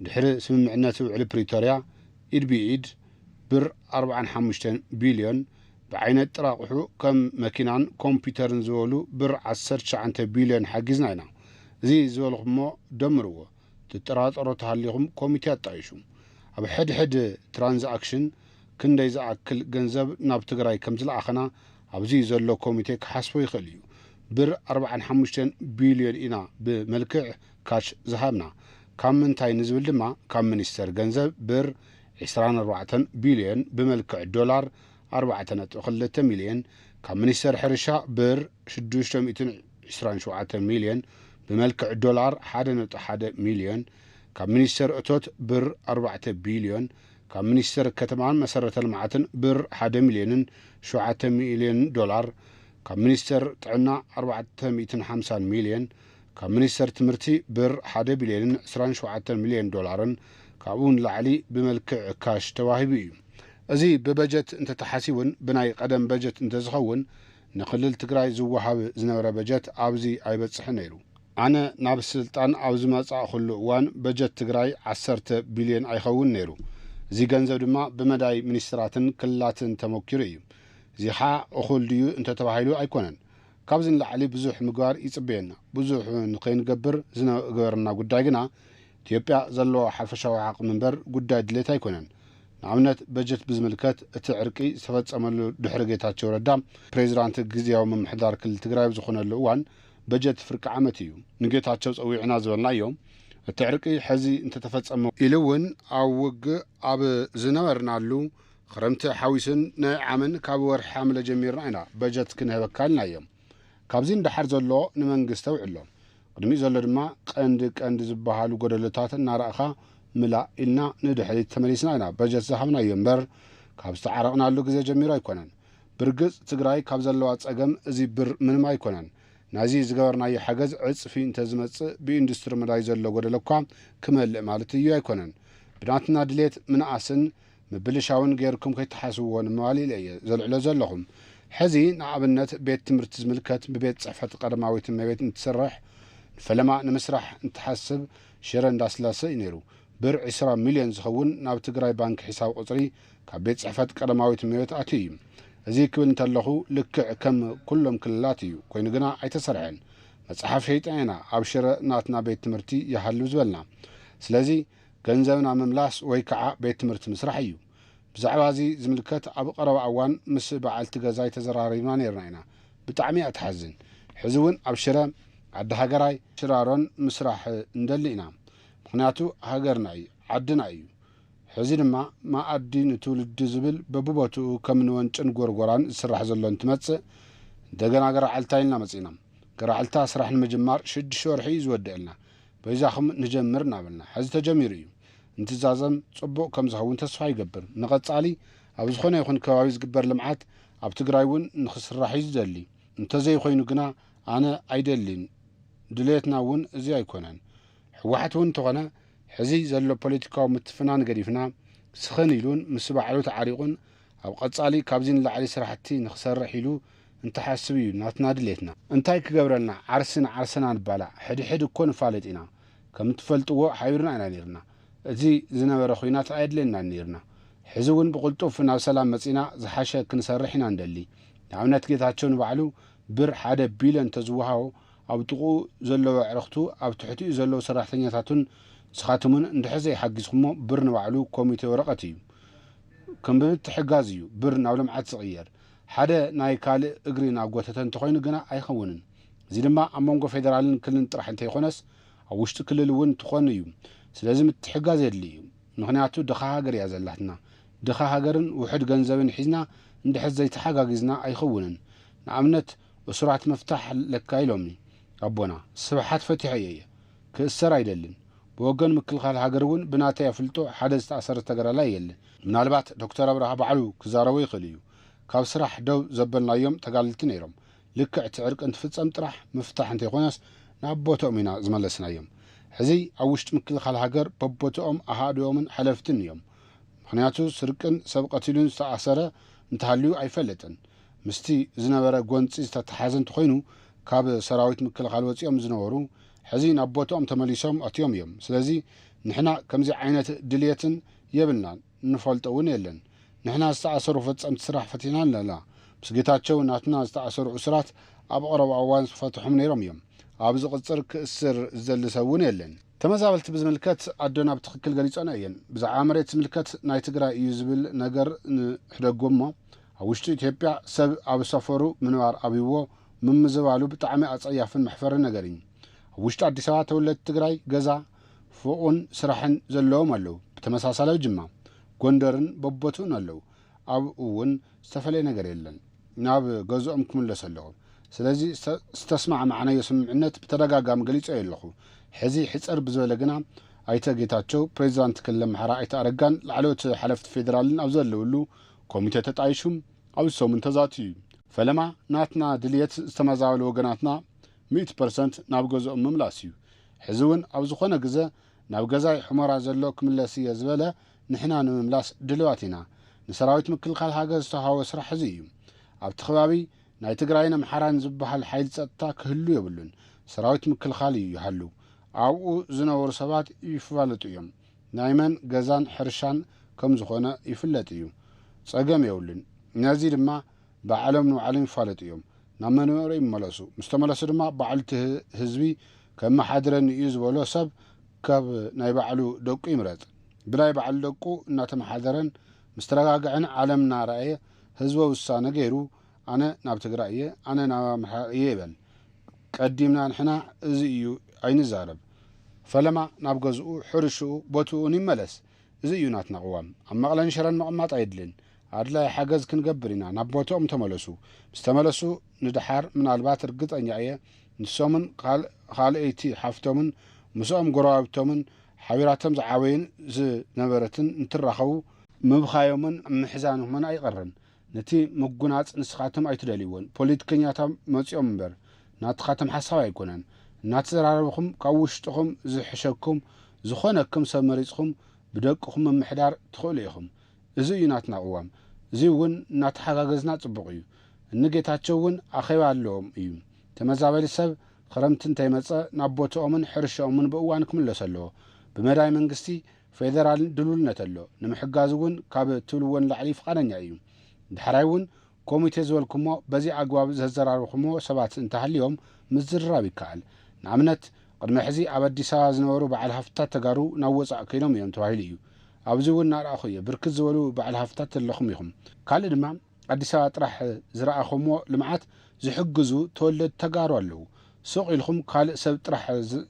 ድሕሪ ስምምዕነት ውዕሊ ፕሪቶርያ ኢድ ብኢድ ብር ኣርብዓን ሓሙሽተን ቢልዮን ብዓይነት ጥረ ኣቑሑ ከም መኪናን ኮምፒውተርን ዝበሉ ብር ዓሰርተ ትሽዓተ ቢልዮን ሓጊዝና ኢና። እዚ ዝበልኹሞ ደምርዎ። ትጠራጠሩ ተሃሊኹም ኮሚቴ ኣጣይሹ። ኣብ ሕድሕድ ትራንዛክሽን ክንደይ ዝኣክል ገንዘብ ናብ ትግራይ ከም ዝለኣኸና ኣብዚ ዘሎ ኮሚቴ ክሓስቦ ይኽእል እዩ። ብር ኣርብዓን ሓሙሽተን ቢልዮን ኢና ብመልክዕ ካሽ ዝሃብና። ካብ ምንታይ ንዝብል ድማ ካብ ሚኒስተር ገንዘብ ብር ዕስራን ኣርባዕተን ቢልዮን፣ ብመልክዕ ዶላር ኣርባዕተ ነጥቢ ክልተ ሚልዮን፣ ካብ ሚኒስተር ሕርሻ ብር ሽዱሽተ ሚእትን ዕስራን ሸውዓተ ሚልዮን፣ ብመልክዕ ዶላር ሓደ ነጥቢ ሓደ ሚልዮን፣ ካብ ሚኒስተር እቶት ብር ኣርባዕተ ቢልዮን፣ ካብ ሚኒስተር ከተማን መሰረተ ልምዓትን ብር ሓደ ሚልዮንን ሸውዓተ ሚልዮን ዶላር፣ ካብ ሚኒስተር ጥዕና ኣርባዕተ ሚእትን ሓምሳን ሚልዮን፣ ካብ ሚኒስተር ትምህርቲ ብር ሓደ ቢልዮንን ዕስራን ሸውዓተን ሚልዮን ዶላርን ካብኡ ንላዕሊ ብመልክዕ ካሽ ተዋሂቡ እዩ። እዚ ብበጀት እንተተሓሲቡን ብናይ ቀደም በጀት እንተዝኸውን ንክልል ትግራይ ዝወሃብ ዝነበረ በጀት ኣብዚ ኣይበጽሕን ነይሩ። ኣነ ናብ ስልጣን ኣብ ዝመጻእኹሉ እዋን በጀት ትግራይ ዓሰርተ ቢልዮን ኣይኸውን ነይሩ። እዚ ገንዘብ ድማ ብመዳይ ሚኒስትራትን ክልላትን ተመኪሩ እዩ። እዚ ኸዓ እኹል ድዩ እንተተባሂሉ ኣይኮነን። ካብዚ ንላዕሊ ብዙሕ ምግባር ይጽበየና። ብዙሕ ንኸይንገብር ዝገበረና ጉዳይ ግና ኢትዮጵያ ዘለዎ ሓፈሻዊ ዓቕሚ እምበር ጉዳይ ድሌት ኣይኮነን። ንኣብነት በጀት ብዝምልከት እቲ ዕርቂ ዝተፈጸመሉ ድሕሪ ጌታቸው ረዳ ፕሬዚዳንት ግዝያዊ ምምሕዳር ክልል ትግራይ ኣብ ዝኾነሉ እዋን በጀት ፍርቂ ዓመት እዩ። ንጌታቸው ጸዊዕና ዝበልናዮ እቲ ዕርቂ ሕዚ እንተተፈጸመ ኢሉ እውን ኣብ ውግእ ኣብ ዝነበርናሉ ክረምቲ ሓዊሱን ናይ ዓምን ካብ ወርሒ ሓምለ ጀሚርና ኢና በጀት ክንህበካ ኢልናዮም። ካብዚ ንደሓር ዘሎ ንመንግስቲ ኣውዕሎ። ቅድሚኡ ዘሎ ድማ ቀንዲ ቀንዲ ዝበሃሉ ጎደሎታት እናረእኻ ምላእ ኢልና ንድሕሪት ተመሊስና ኢና በጀት ዝሃብናዮ እምበር ካብ ዝተዓረቕናሉ ግዜ ጀሚሩ ኣይኮነን። ብርግጽ ትግራይ ካብ ዘለዋ ጸገም እዚ ብር ምንም ኣይኮነን። ናዚ ዝገበርናዮ ሓገዝ ዕጽፊ እንተዝመጽእ ብኢንዱስትሪ መዳይ ዘሎ ጎደሎ እኳ ክመልእ ማለት እዩ ኣይኮነን። ብናትና ድሌት ምንኣስን ምብልሻውን ጌርኩም ከይትሓስብዎ ንምባል ኢለ እየ ዘልዕሎ ዘለኹ። ሕዚ ንኣብነት ቤት ትምህርቲ ዝምልከት ብቤት ጽሕፈት ቀዳማዊት እመቤት እንትሰርሕ ንፈለማ ንምስራሕ እንትሓስብ ሽረ እንዳስላሰ እዩ ነይሩ። ብር ዕስራ ሚልዮን ዝኸውን ናብ ትግራይ ባንክ ሒሳብ ቁፅሪ ካብ ቤት ጽሕፈት ቀዳማዊት እመቤት ኣትዩ እዩ። እዚ ክብል እንተለኹ ልክዕ ከም ኩሎም ክልላት እዩ፣ ኮይኑ ግና ኣይተሰርሐን። መጽሓፍ ሸይጥና ኢና ኣብ ሽረ ናትና ቤት ትምህርቲ ይሃሉ ዝበልና። ስለዚ ገንዘብና ምምላስ ወይ ከዓ ቤት ትምህርቲ ምስራሕ እዩ። ብዛዕባ እዚ ዝምልከት ኣብ ቀረባ እዋን ምስ በዓልቲ ገዛይ ተዘራሪብና ነይርና ኢና። ብጣዕሚ እያ ትሓዝን። ሕዚ እውን ኣብ ሽረ ዓዲ ሃገራይ ሽራሮን ምስራሕ እንደሊ ኢና። ምኽንያቱ ሃገርና እዩ፣ ዓድና እዩ። ሕዚ ድማ መኣዲ ንትውልዲ ዝብል በብቦትኡ ከም ንወንጭን ጎርጎራን ዝስራሕ ዘሎ እንትመጽእ እንደገና ገራዕልታ ኢልና መጺና። ገራዕልታ ስራሕ ንምጅማር ሽዱሽተ ወርሒ እዩ ዝወደአልና። በይዛኹም ንጀምር እናበልና ሕዚ ተጀሚሩ እዩ። እንትዛዘም ጽቡቕ ከም ዝኸውን ተስፋ ይገብር። ንቐጻሊ ኣብ ዝኾነ ይኹን ከባቢ ዝግበር ልምዓት ኣብ ትግራይ እውን ንኽስራሕ እዩ ዝደሊ። እንተዘይኮይኑ ግና ኣነ ኣይደሊን። ድሌትና እውን እዚ ኣይኮነን። ህወሓት እውን እንተኾነ ሕዚ ዘሎ ፖለቲካዊ ምትፍናን ገዲፍና ስኽን ኢሉን ምስ ባዕሉ ተዓሪቑን ኣብ ቀጻሊ ካብዚ ንላዕሊ ስራሕቲ ንኽሰርሕ ኢሉ እንትሓስብ እዩ ናትና ድሌትና። እንታይ ክገብረልና፣ ዓርሲ ንዓርሰና ንባላዕ። ሕድሕድ እኮ ንፋለጥ ኢና። ከም እትፈልጥዎ ሓቢርና ኢና ነይርና። እቲ ዝነበረ ኹናት ኣየድልየናን ነይርና። ሕዚ እውን ብቕልጡፍ ናብ ሰላም መጺና ዝሓሸ ክንሰርሕ ኢና ንደሊ። ንኣብነት ጌታቸው ንባዕሉ ብር ሓደ ቢልዮን ተዝወሃቦ ኣብ ጥቕኡ ዘለዎ ኣዕርኽቱ ኣብ ትሕቲኡ ዘለዉ ሰራሕተኛታቱን ንስኻትምን እንድሕር ዘይሓጊዝኩሞ ብር ንባዕሉ ኮሚቴ ወረቐት እዩ። ከም ብምትሕጋዝ እዩ ብር ናብ ልምዓት ዝቕየር። ሓደ ናይ ካልእ እግሪ እናጎተተ እንተኾይኑ ግና ኣይኸውንን። እዚ ድማ ኣብ መንጎ ፌደራልን ክልልን ጥራሕ እንተይኮነስ ኣብ ውሽጢ ክልል እውን ትኾን እዩ። ስለዚ ምትሕጋዝ የድሊ እዩ። ምኽንያቱ ድኻ ሃገር እያ ዘላትና። ድኻ ሃገርን ውሑድ ገንዘብን ሒዝና እንድሕር ዘይተሓጋጊዝና ኣይኸውንን። ንኣብነት እሱራት ምፍታሕ ኣለካ ኢሎምኒ ኣቦና። ስብሓት ፈቲሐዮ እየ። ክእሰር ኣይደልን። ብወገን ምክልኻል ሃገር እውን ብናተይ ኣፍልጦ ሓደ ዝተኣሰረ ተጋዳላይ የለን። ምናልባት ዶክተር ኣብርሃ ባዕሉ ክዛረቦ ይኽእል እዩ። ካብ ስራሕ ደው ዘበልናዮም ተጋደልቲ ነይሮም። ልክዕ እቲ ዕርቂ እንትፍጸም ጥራሕ ምፍታሕ እንተይኮነስ ናብ ቦትኦም ኢና ዝመለስናዮም። ሕዚ ኣብ ውሽጢ ምክልኻል ሃገር በቦትኦም ኣሃዱኦምን ሓለፍትን እዮም። ምኽንያቱ ስርቅን ሰብ ቀቲሉን ዝተኣሰረ እንተሃልዩ ኣይፈልጥን። ምስቲ ዝነበረ ጎንጺ ዝተተሓዘ እንተኾይኑ ካብ ሰራዊት ምክልኻል ወጺኦም ዝነበሩ ሕዚ ናብ ቦትኦም ተመሊሶም ኣትዮም እዮም። ስለዚ ንሕና ከምዚ ዓይነት ድልየትን የብልናን፣ እንፈልጦ እውን የለን። ንሕና ዝተኣሰሩ ፈጸምቲ ስራሕ ፈቲና ኣለና። ምስ ጌታቸው ናትና ዝተኣሰሩ እሱራት ኣብ ቀረባ እዋን ዝፈትሖም ነይሮም እዮም። ኣብ ዝቕጽር ክእስር ዝደሊ ሰብ እውን የለን። ተመዛበልቲ ብዝምልከት ኣዶና ብትኽክል ገሊጸን እየን። ብዛዕባ መሬት ዝምልከት ናይ ትግራይ እዩ ዝብል ነገር ንሕደጎ እሞ ኣብ ውሽጢ ኢትዮጵያ ሰብ ኣብ ሰፈሩ ምንባር ኣብይዎ ምምዝባሉ ብጣዕሚ ኣጸያፍን መሕፈርን ነገር እዩ። ኣብ ውሽጢ ኣዲስ ኣበባ ተወለድቲ ትግራይ ገዛ ፎቑን ስራሕን ዘለዎም ኣለዉ። ብተመሳሳሊ ኣብ ጅማ፣ ጎንደርን በቦትኡን ኣለዉ። ኣብኡ እውን ዝተፈለየ ነገር የለን። ናብ ገዝኦም ክምለሱ ኣለዎም። ስለዚ ዝተ-፣ ዝተስማዕማዕናዮ ስምምዕነት ብተደጋጋሚ ገሊጸዮ ኣለኹ። ሕዚ ሕጽር ብዝበለ ግና ኣይተ ጌታቸው፣ ፕሬዚዳንት ክልል ኣምሓራ ኣይተ ኣረጋን ላዕለዎት ሓለፍቲ ፌዴራልን ኣብ ዘለውሉ ኮሚቴ ተጣይሹ ኣብዚ ሰሙን ተዛትዩ እዩ። ፈለማ ናትና ድልየት ዝተመዛበሉ ወገናትና ሚእቲ ፐርሰንት ናብ ገዝኦም ምምላስ እዩ። ሕዚ እውን ኣብ ዝኾነ ግዘ ናብ ገዛይ ሑመራ ዘሎ ክምለስ እየ ዝበለ ንሕና ንምምላስ ድልዋት ኢና። ንሰራዊት ምክልኻል ሃገር ዝተውሃቦ ስራሕ እዚ እዩ። ኣብቲ ከባቢ ናይ ትግራይን ኣምሓራን ዝበሃል ሓይሊ ጸጥታ ክህሉ የብሉን። ሰራዊት ምክልኻል እዩ ይሃሉ። ኣብኡ ዝነበሩ ሰባት ይፋለጡ እዮም። ናይ መን ገዛን ሕርሻን ከም ዝኾነ ይፍለጥ እዩ። ጸገም የብሉን። ነዚ ድማ ባዕሎም ንባዕሎም ይፋለጡ እዮም። ናብ መንበሪ ይመለሱ። ምስ ተመለሱ ድማ ባዕሉ እቲ ህ-፣ ህዝቢ ከመሓድረኒ እዩ ዝበሎ ሰብ ካብ ናይ ባዕሉ ደቁ ይምረጽ። ብናይ ባዕሉ ደቁ እናተመሓደረን ምስ ተረጋግዐን ዓለም እናረኣየ ህዝበ ውሳነ ገይሩ ኣነ ናብ ትግራይ እየ፣ ኣነ ናብ ኣምሓራ እየ ይበል። ቀዲምና ንሕና እዚ እዩ ኣይንዛረብ። ፈለማ ናብ ገዝኡ፣ ሕርሽኡ፣ ቦትኡን ይመለስ። እዚ እዩ ናትና ቅዋም። ኣብ መቐለን ሽረን ምቕማጥ ኣየድልን። ኣድላይ ሓገዝ ክንገብር ኢና። ናብ ቦትኦም ተመለሱ። ምስ ተመለሱ ንደሓር ምናልባት ርግጸኛ እየ ንሶምን ካል-፣ ካልኣይቲ ሓፍቶምን ምስኦም ጎረባብቶምን ሓቢራቶም ዝዓበዩን ዝነበረትን እንትራኸቡ ምብኻዮምን ምሕዛኖምን ኣይቐርን። ነቲ ምጉናጽ ንስኻትኩም ኣይትደልይዎን። ፖለቲከኛታት መጺኦም እምበር ናትኻትኩም ሓሳብ ኣይኮነን። እናተዘራረብኹም ካብ ውሽጥኹም ዝሕሸኩም ዝኾነኩም ሰብ መሪጽኹም ብደቅኹም ምምሕዳር ትኽእሉ ኢኹም። እዚ እዩ ናትና ቅዋም። እዚ እውን እናተሓጋገዝና ጽቡቕ እዩ። እኒ ጌታቸው እውን ኣኼባ ኣለዎም እዩ። ተመዛበሊ ሰብ ክረምቲ እንተይመጸ ናብ ቦትኦምን ሕርሽኦምን ብእዋን ክምለሱ ኣለዎ። ብመዳይ መንግስቲ ፌደራልን ድልውነት ኣሎ። ንምሕጋዝ እውን ካብ ትብልዎ ንላዕሊ ፍቓደኛ እዩ። ዳሕራይ እውን ኮሚቴ ዝበልኩሞ በዚ ኣግባብ ዘዘራረብኩሞ ሰባት እንተሃልዮም ምዝርራብ ይከኣል። ንኣብነት ቅድሚ ሕዚ ኣብ ኣዲስ ኣበባ ዝነበሩ በዓል ሃፍትታት ተጋሩ ናብ ወጻእ ከይዶም እዮም ተባሂሉ እዩ። ኣብዚ እውን እናረኣኹ እየ። ብርክት ዝበሉ በዓል ሃፍትታት ዘለኹም ኢኹም። ካልእ ድማ ኣዲስ ኣበባ ጥራሕ ዝረኣኹምዎ ልምዓት ዝሕግዙ ተወለድቲ ተጋሩ ኣለዉ። ሱቕ ኢልኩም ካልእ ሰብ ጥራሕ ዝ-፣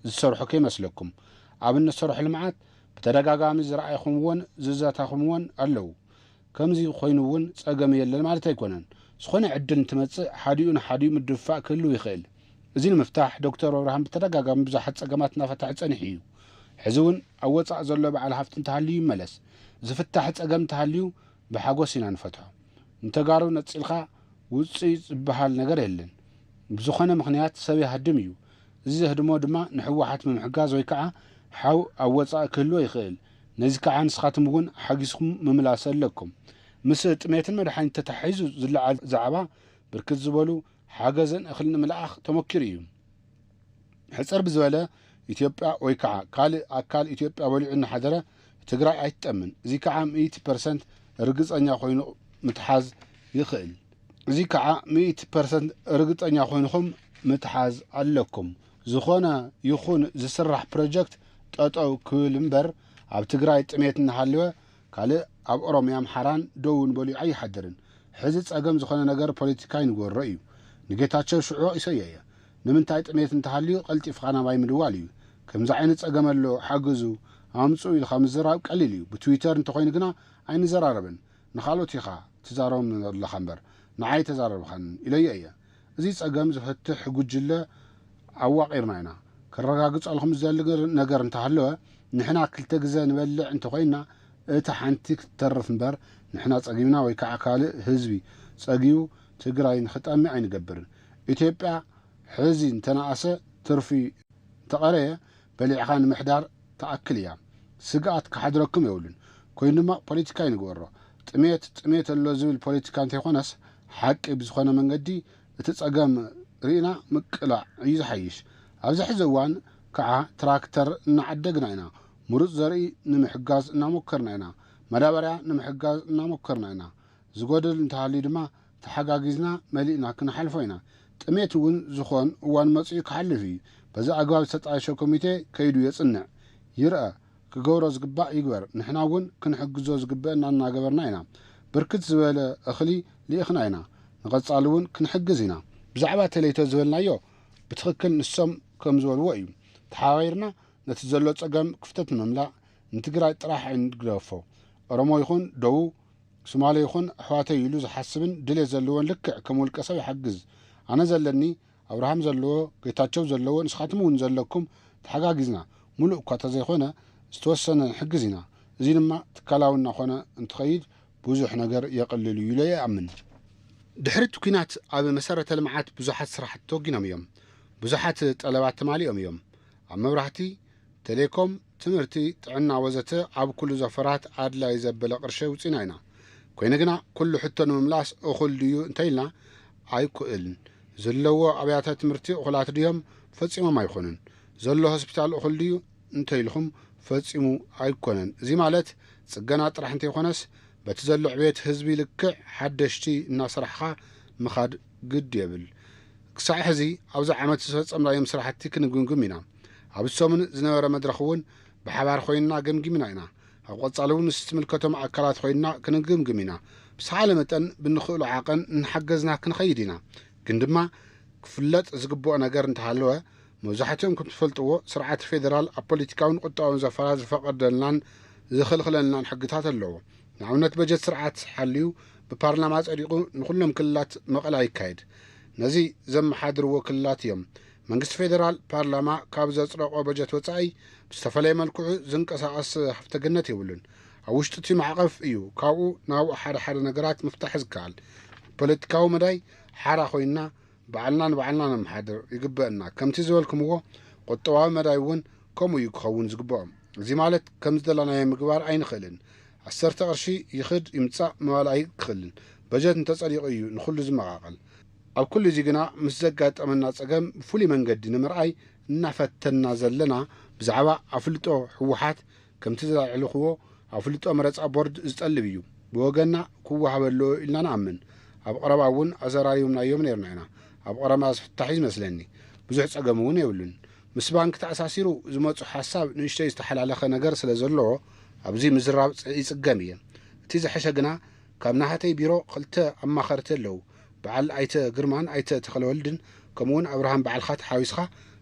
ዝሰርሑ ከይመስለኩም። ኣብ እንሰርሖ ልምዓት ብተደጋጋሚ ዝረኣኹምዎን ዝዛተኹምዎን ኣለዉ። ከምዚ ኮይኑ እውን ጸገም የለን ማለት ኣይኮነን። ዝኾነ ዕድል እንትመጽእ ሓዲኡ ንሓዲኡ ምድፍፋእ ክህልው ይኽእል። እዚ ንምፍታሕ ዶክተር ኣብርሃም ብተደጋጋሚ ብዙሓት ጸገማት እናፈትሐ ጸኒሑ እዩ። ሕዚ እውን ኣብ ወጻእ ዘሎ በዓል ሃፍቲ እንተሃልዩ ይመለስ። ዝፍታሕ ጸገም እንተሃልዩ ብሓጎስ ኢና ንፈትሖ። ንተጋሩ ነጺልካ ውጹይ ዝበሃል ነገር የለን። ብዝኾነ ምኽንያት ሰብ ይሃድም እዩ። እዚ ዘህድሞ ድማ ንህወሓት ብምሕጋዝ ወይ ከዓ ሓው ኣብ ወጻኢ ክህልዎ ይኽእል። ነዚ ከዓ ንስኻትኩም እውን ሓጊዝኩም ምምላስ ኣለኩም። ምስ ጥሜትን መድሓኒት ተተሓሒዙ ዝለዓል ዛዕባ ብርክት ዝበሉ ሓገዝን እኽልን ንምልኣኽ ተሞኪሩ እዩ። ሕጽር ብዝበለ፣ ኢትዮጵያ ወይ ከዓ ካልእ ኣካል ኢትዮጵያ በሊዑ እናሓደረ ትግራይ ኣይትጠምን። እዚ ከዓ ሚእቲ ፐርሰንት ርግጸኛ ኮይኑ ምትሓዝ ይኽእል። እዚ ከዓ ሚእቲ ፐርሰንት ርግጸኛ ኮይንኹም ምትሓዝ ኣለኩም። ዝኾነ ይኹን ዝስራሕ ፕሮጀክት ጠጠው ክብል እምበር፣ ኣብ ትግራይ ጥሜት እናሃለወ ካልእ ኣብ ኦሮሚያ ኣምሓራን ደቡብን በሊዑ ኣይሓድርን። ሕዚ ጸገም ዝኾነ ነገር ፖለቲካ ይንገሮ እዩ። ንጌታቸው ሽዑ ወቒሰዮ እየ። ንምንታይ ጥሜት እንተሃልዩ ቀልጢፍካ ናባይ ምድዋል እዩ። ከምዚ ዓይነት ጸገም ኣሎ፣ ሓግዙ ኣምጽኡ ኢልካ ምዝራብ ቀሊል እዩ። ብትዊተር እንተኾይኑ ግና ኣይንዘራረብን። ንኻልኦት ኢኻ ትዛረቦም ዘለኻ እምበር ንዓይ ተዛረብኻን ኢለዮ እየ። እዚ ጸገም ዝፈትሕ ጉጅለ ኣዋቒርና ኢና። ከረጋግጸልኩም ዝደሊ ነገር እንተሃለወ፣ ንሕና ክልተ ግዘ ንበልዕ እንተኾይንና፣ እታ ሓንቲ ክትተርፍ እምበር፣ ንሕና ጸጊብና ወይ ከዓ ካልእ ህዝቢ ጸጊቡ ትግራይ ንኽጠምዕ ኣይንገብርን። ኢትዮጵያ ሕዚ እንተነኣሰ ትርፊ እንተቐረየ በሊዕኻ ንምሕዳር ትኣክል እያ። ስግኣት ክሓድረኩም የብሉን። ኮይኑ ድማ ፖለቲካ ይንገሮ። ጥሜት ጥሜት ኣሎ ዝብል ፖለቲካ እንተይኮነስ፣ ሓቂ ብዝኾነ መንገዲ እቲ ጸገም ርኢና ምቅላዕ እዩ ዝሓይሽ። ኣብዚ ሕዚ እዋን ከዓ ትራክተር እናዓደግና ኢና። ምሩፅ ዘርኢ ንምሕጋዝ እናሞከርና ኢና። መዳበርያ ንምሕጋዝ እናሞከርና ኢና። ዝጎድል እንተሃልዩ ድማ ተሓጋጊዝና መሊእና ክንሓልፎ ኢና። ጥሜት እውን ዝኾን እዋን መጺኡ ክሓልፍ እዩ። በዚ ኣግባብ ዝተጣየሸ ኮሚቴ ከይዱ የጽንዕ፣ ይርአ፣ ክገብሮ ዝግባእ ይግበር። ንሕና እውን ክንሕግዞ ዝግበአና እናገበርና ኢና። ብርክት ዝበለ እኽሊ ልኢኽና ኢና። ንቐጻሊ እውን ክንሕግዝ ኢና። ብዛዕባ ተለይቶ ዝበልናዮ ብትኽክል ንሶም ከም ዝበልዎ እዩ። ተሓባቢርና ነቲ ዘሎ ጸገም ክፍተት ንምምላእ ንትግራይ ጥራሕ ኣይንግደፎ። ኦሮሞ ይኹን ደቡብ፣ ሶማሌ ይኹን ኣሕዋተይ ኢሉ ዝሓስብን ድሌት ዘለዎን ልክዕ ከም ውልቀ ሰብ ይሓግዝ። ኣነ ዘለኒ፣ ኣብርሃም ዘለዎ፣ ጌታቸው ዘለዎ፣ ንስኻትም እውን ዘለኩም ተሓጋጊዝና፣ ሙሉእ እኳ ተዘይኾነ ዝተወሰነ ንሕግዝ ኢና። እዚ ድማ ትካላዊ እናኾነ እንትኸይድ ብዙሕ ነገር የቕልል እዩ ኢለ ይኣምን። ድሕሪ እቲ ኲናት ኣብ መሰረተ ልምዓት ብዙሓት ስራሕቲ ተወጊኖም እዮም። ብዙሓት ጠለባት ተማሊኦም እዮም። ኣብ መብራህቲ፣ ቴሌኮም፣ ትምህርቲ፣ ጥዕና ወዘተ ኣብ ኩሉ ዘፈራት ኣድላይ ዘበለ ቅርሺ ኣውፂና ኢና። ኮይኑ ግና ኩሉ ሕቶ ንምምላስ እኹል ድዩ እንተኢልና ኣይኩእልን። ዘለዎ ኣብያተ ትምህርቲ እኹላት ድዮም? ፈፂሞም ኣይኮኑን። ዘሎ ሆስፒታል እኹል ድዩ እንተኢልኹም ፈፂሙ ኣይኮነን። እዚ ማለት ፅገና ጥራሕ እንተይኮነስ በቲ ዘሎ ዕቤት ህዝቢ ልክዕ ሓደሽቲ እናሰራሕኻ ምኻድ ግድ የብል። ክሳዕ ሕዚ ኣብዚ ዓመት ዝፈፀምናዮም ስራሕቲ ክንግምግም ኢና። ኣብ ሰሙን ዝነበረ መድረኽ እውን ብሓባር ኮይንና ገምጊምና ኢና። ኣብ ቀጻሊ እውን ምስ ዝምልከቶም ኣካላት ኮይንና ክንግምግም ኢና። ብዝተኻለ መጠን ብንኽእሎ ዓቐን እናሓገዝና ክንኸይድ ኢና። ግን ድማ ክፍለጥ ዝግብኦ ነገር እንተሃለወ፣ መብዛሕትኦም ከም ትፈልጥዎ ስርዓት ፌደራል ኣብ ፖለቲካውን ቁጠባውን ዘፈራት ዝፈቐደልናን ዝኽልኽለልናን ሕግታት ኣለዎ። ንኣብነት በጀት ስርዓት ሓልዩ ብፓርላማ ጸዲቑ ንኹሎም ክልላት መቐለ ይካየድ። ነዚ ዘመሓድርዎ ክልላት እዮም። መንግስቲ ፌደራል ፓርላማ ካብ ዘጽደቖ በጀት ወጻኢ ብዝተፈለየ መልክዑ ዝንቀሳቐስ ሃፍተ ገነት የብሉን። ኣብ ውሽጢ እቲ ማዕቐፍ እዩ ካብኡ ናብኡ ሓደ ሓደ ነገራት ምፍታሕ ዝከኣል። ፖለቲካዊ መዳይ ሓራ ኮይንና ባዕልና ንባዕልና ነመሓድር ይግበአና። ከምቲ ዝበልኩምዎ ቁጠባዊ መዳይ እውን ከምኡ እዩ ክኸውን ዝግበኦ። እዚ ማለት ከም ዝደለናዮ ምግባር ኣይንኽእልን። ዓሰርተ ቅርሺ ይኽድ ይምጻእ ምባል ኣይክኽልን። በጀት እንተጸዲቑ እዩ ንኹሉ ዝመቓቐል። ኣብ ኩሉ እዚ ግና ምስ ዘጋጠመና ጸገም ብፍሉይ መንገዲ ንምርኣይ እናፈተንና ዘለና ብዛዕባ ኣፍልጦ ህወሓት ከምቲ ዘዕለኽዎ ኣፍልጦ መረጻ ቦርድ ዝጠልብ እዩ። ብወገንና ክወሃብ ኣለዎ ኢልና ንኣምን። ኣብ ቀረባ እውን ኣዘራሪብናዮም ነይርና ኢና። ኣብ ቀረባ ዝፍታሕ እዩ ዝመስለኒ። ብዙሕ ጸገም እውን የብሉን። ምስ ባንክ ተኣሳሲሩ ዝመጹ ሓሳብ ንእሽተይ ዝተሓላለኸ ነገር ስለ ዘለዎ ኣብዚ ምዝራብ ጽ-፣ ይጽገም እየ። እቲ ዝሐሸ ግና ካብ ናህተይ ቢሮ ክልተ ኣማኸርቲ ኣለዉ። በዓል ኣይተ ግርማን ኣይተ ተኽለወልድን ከምኡውን ኣብርሃም በዓልኻ ተሓዊስኻ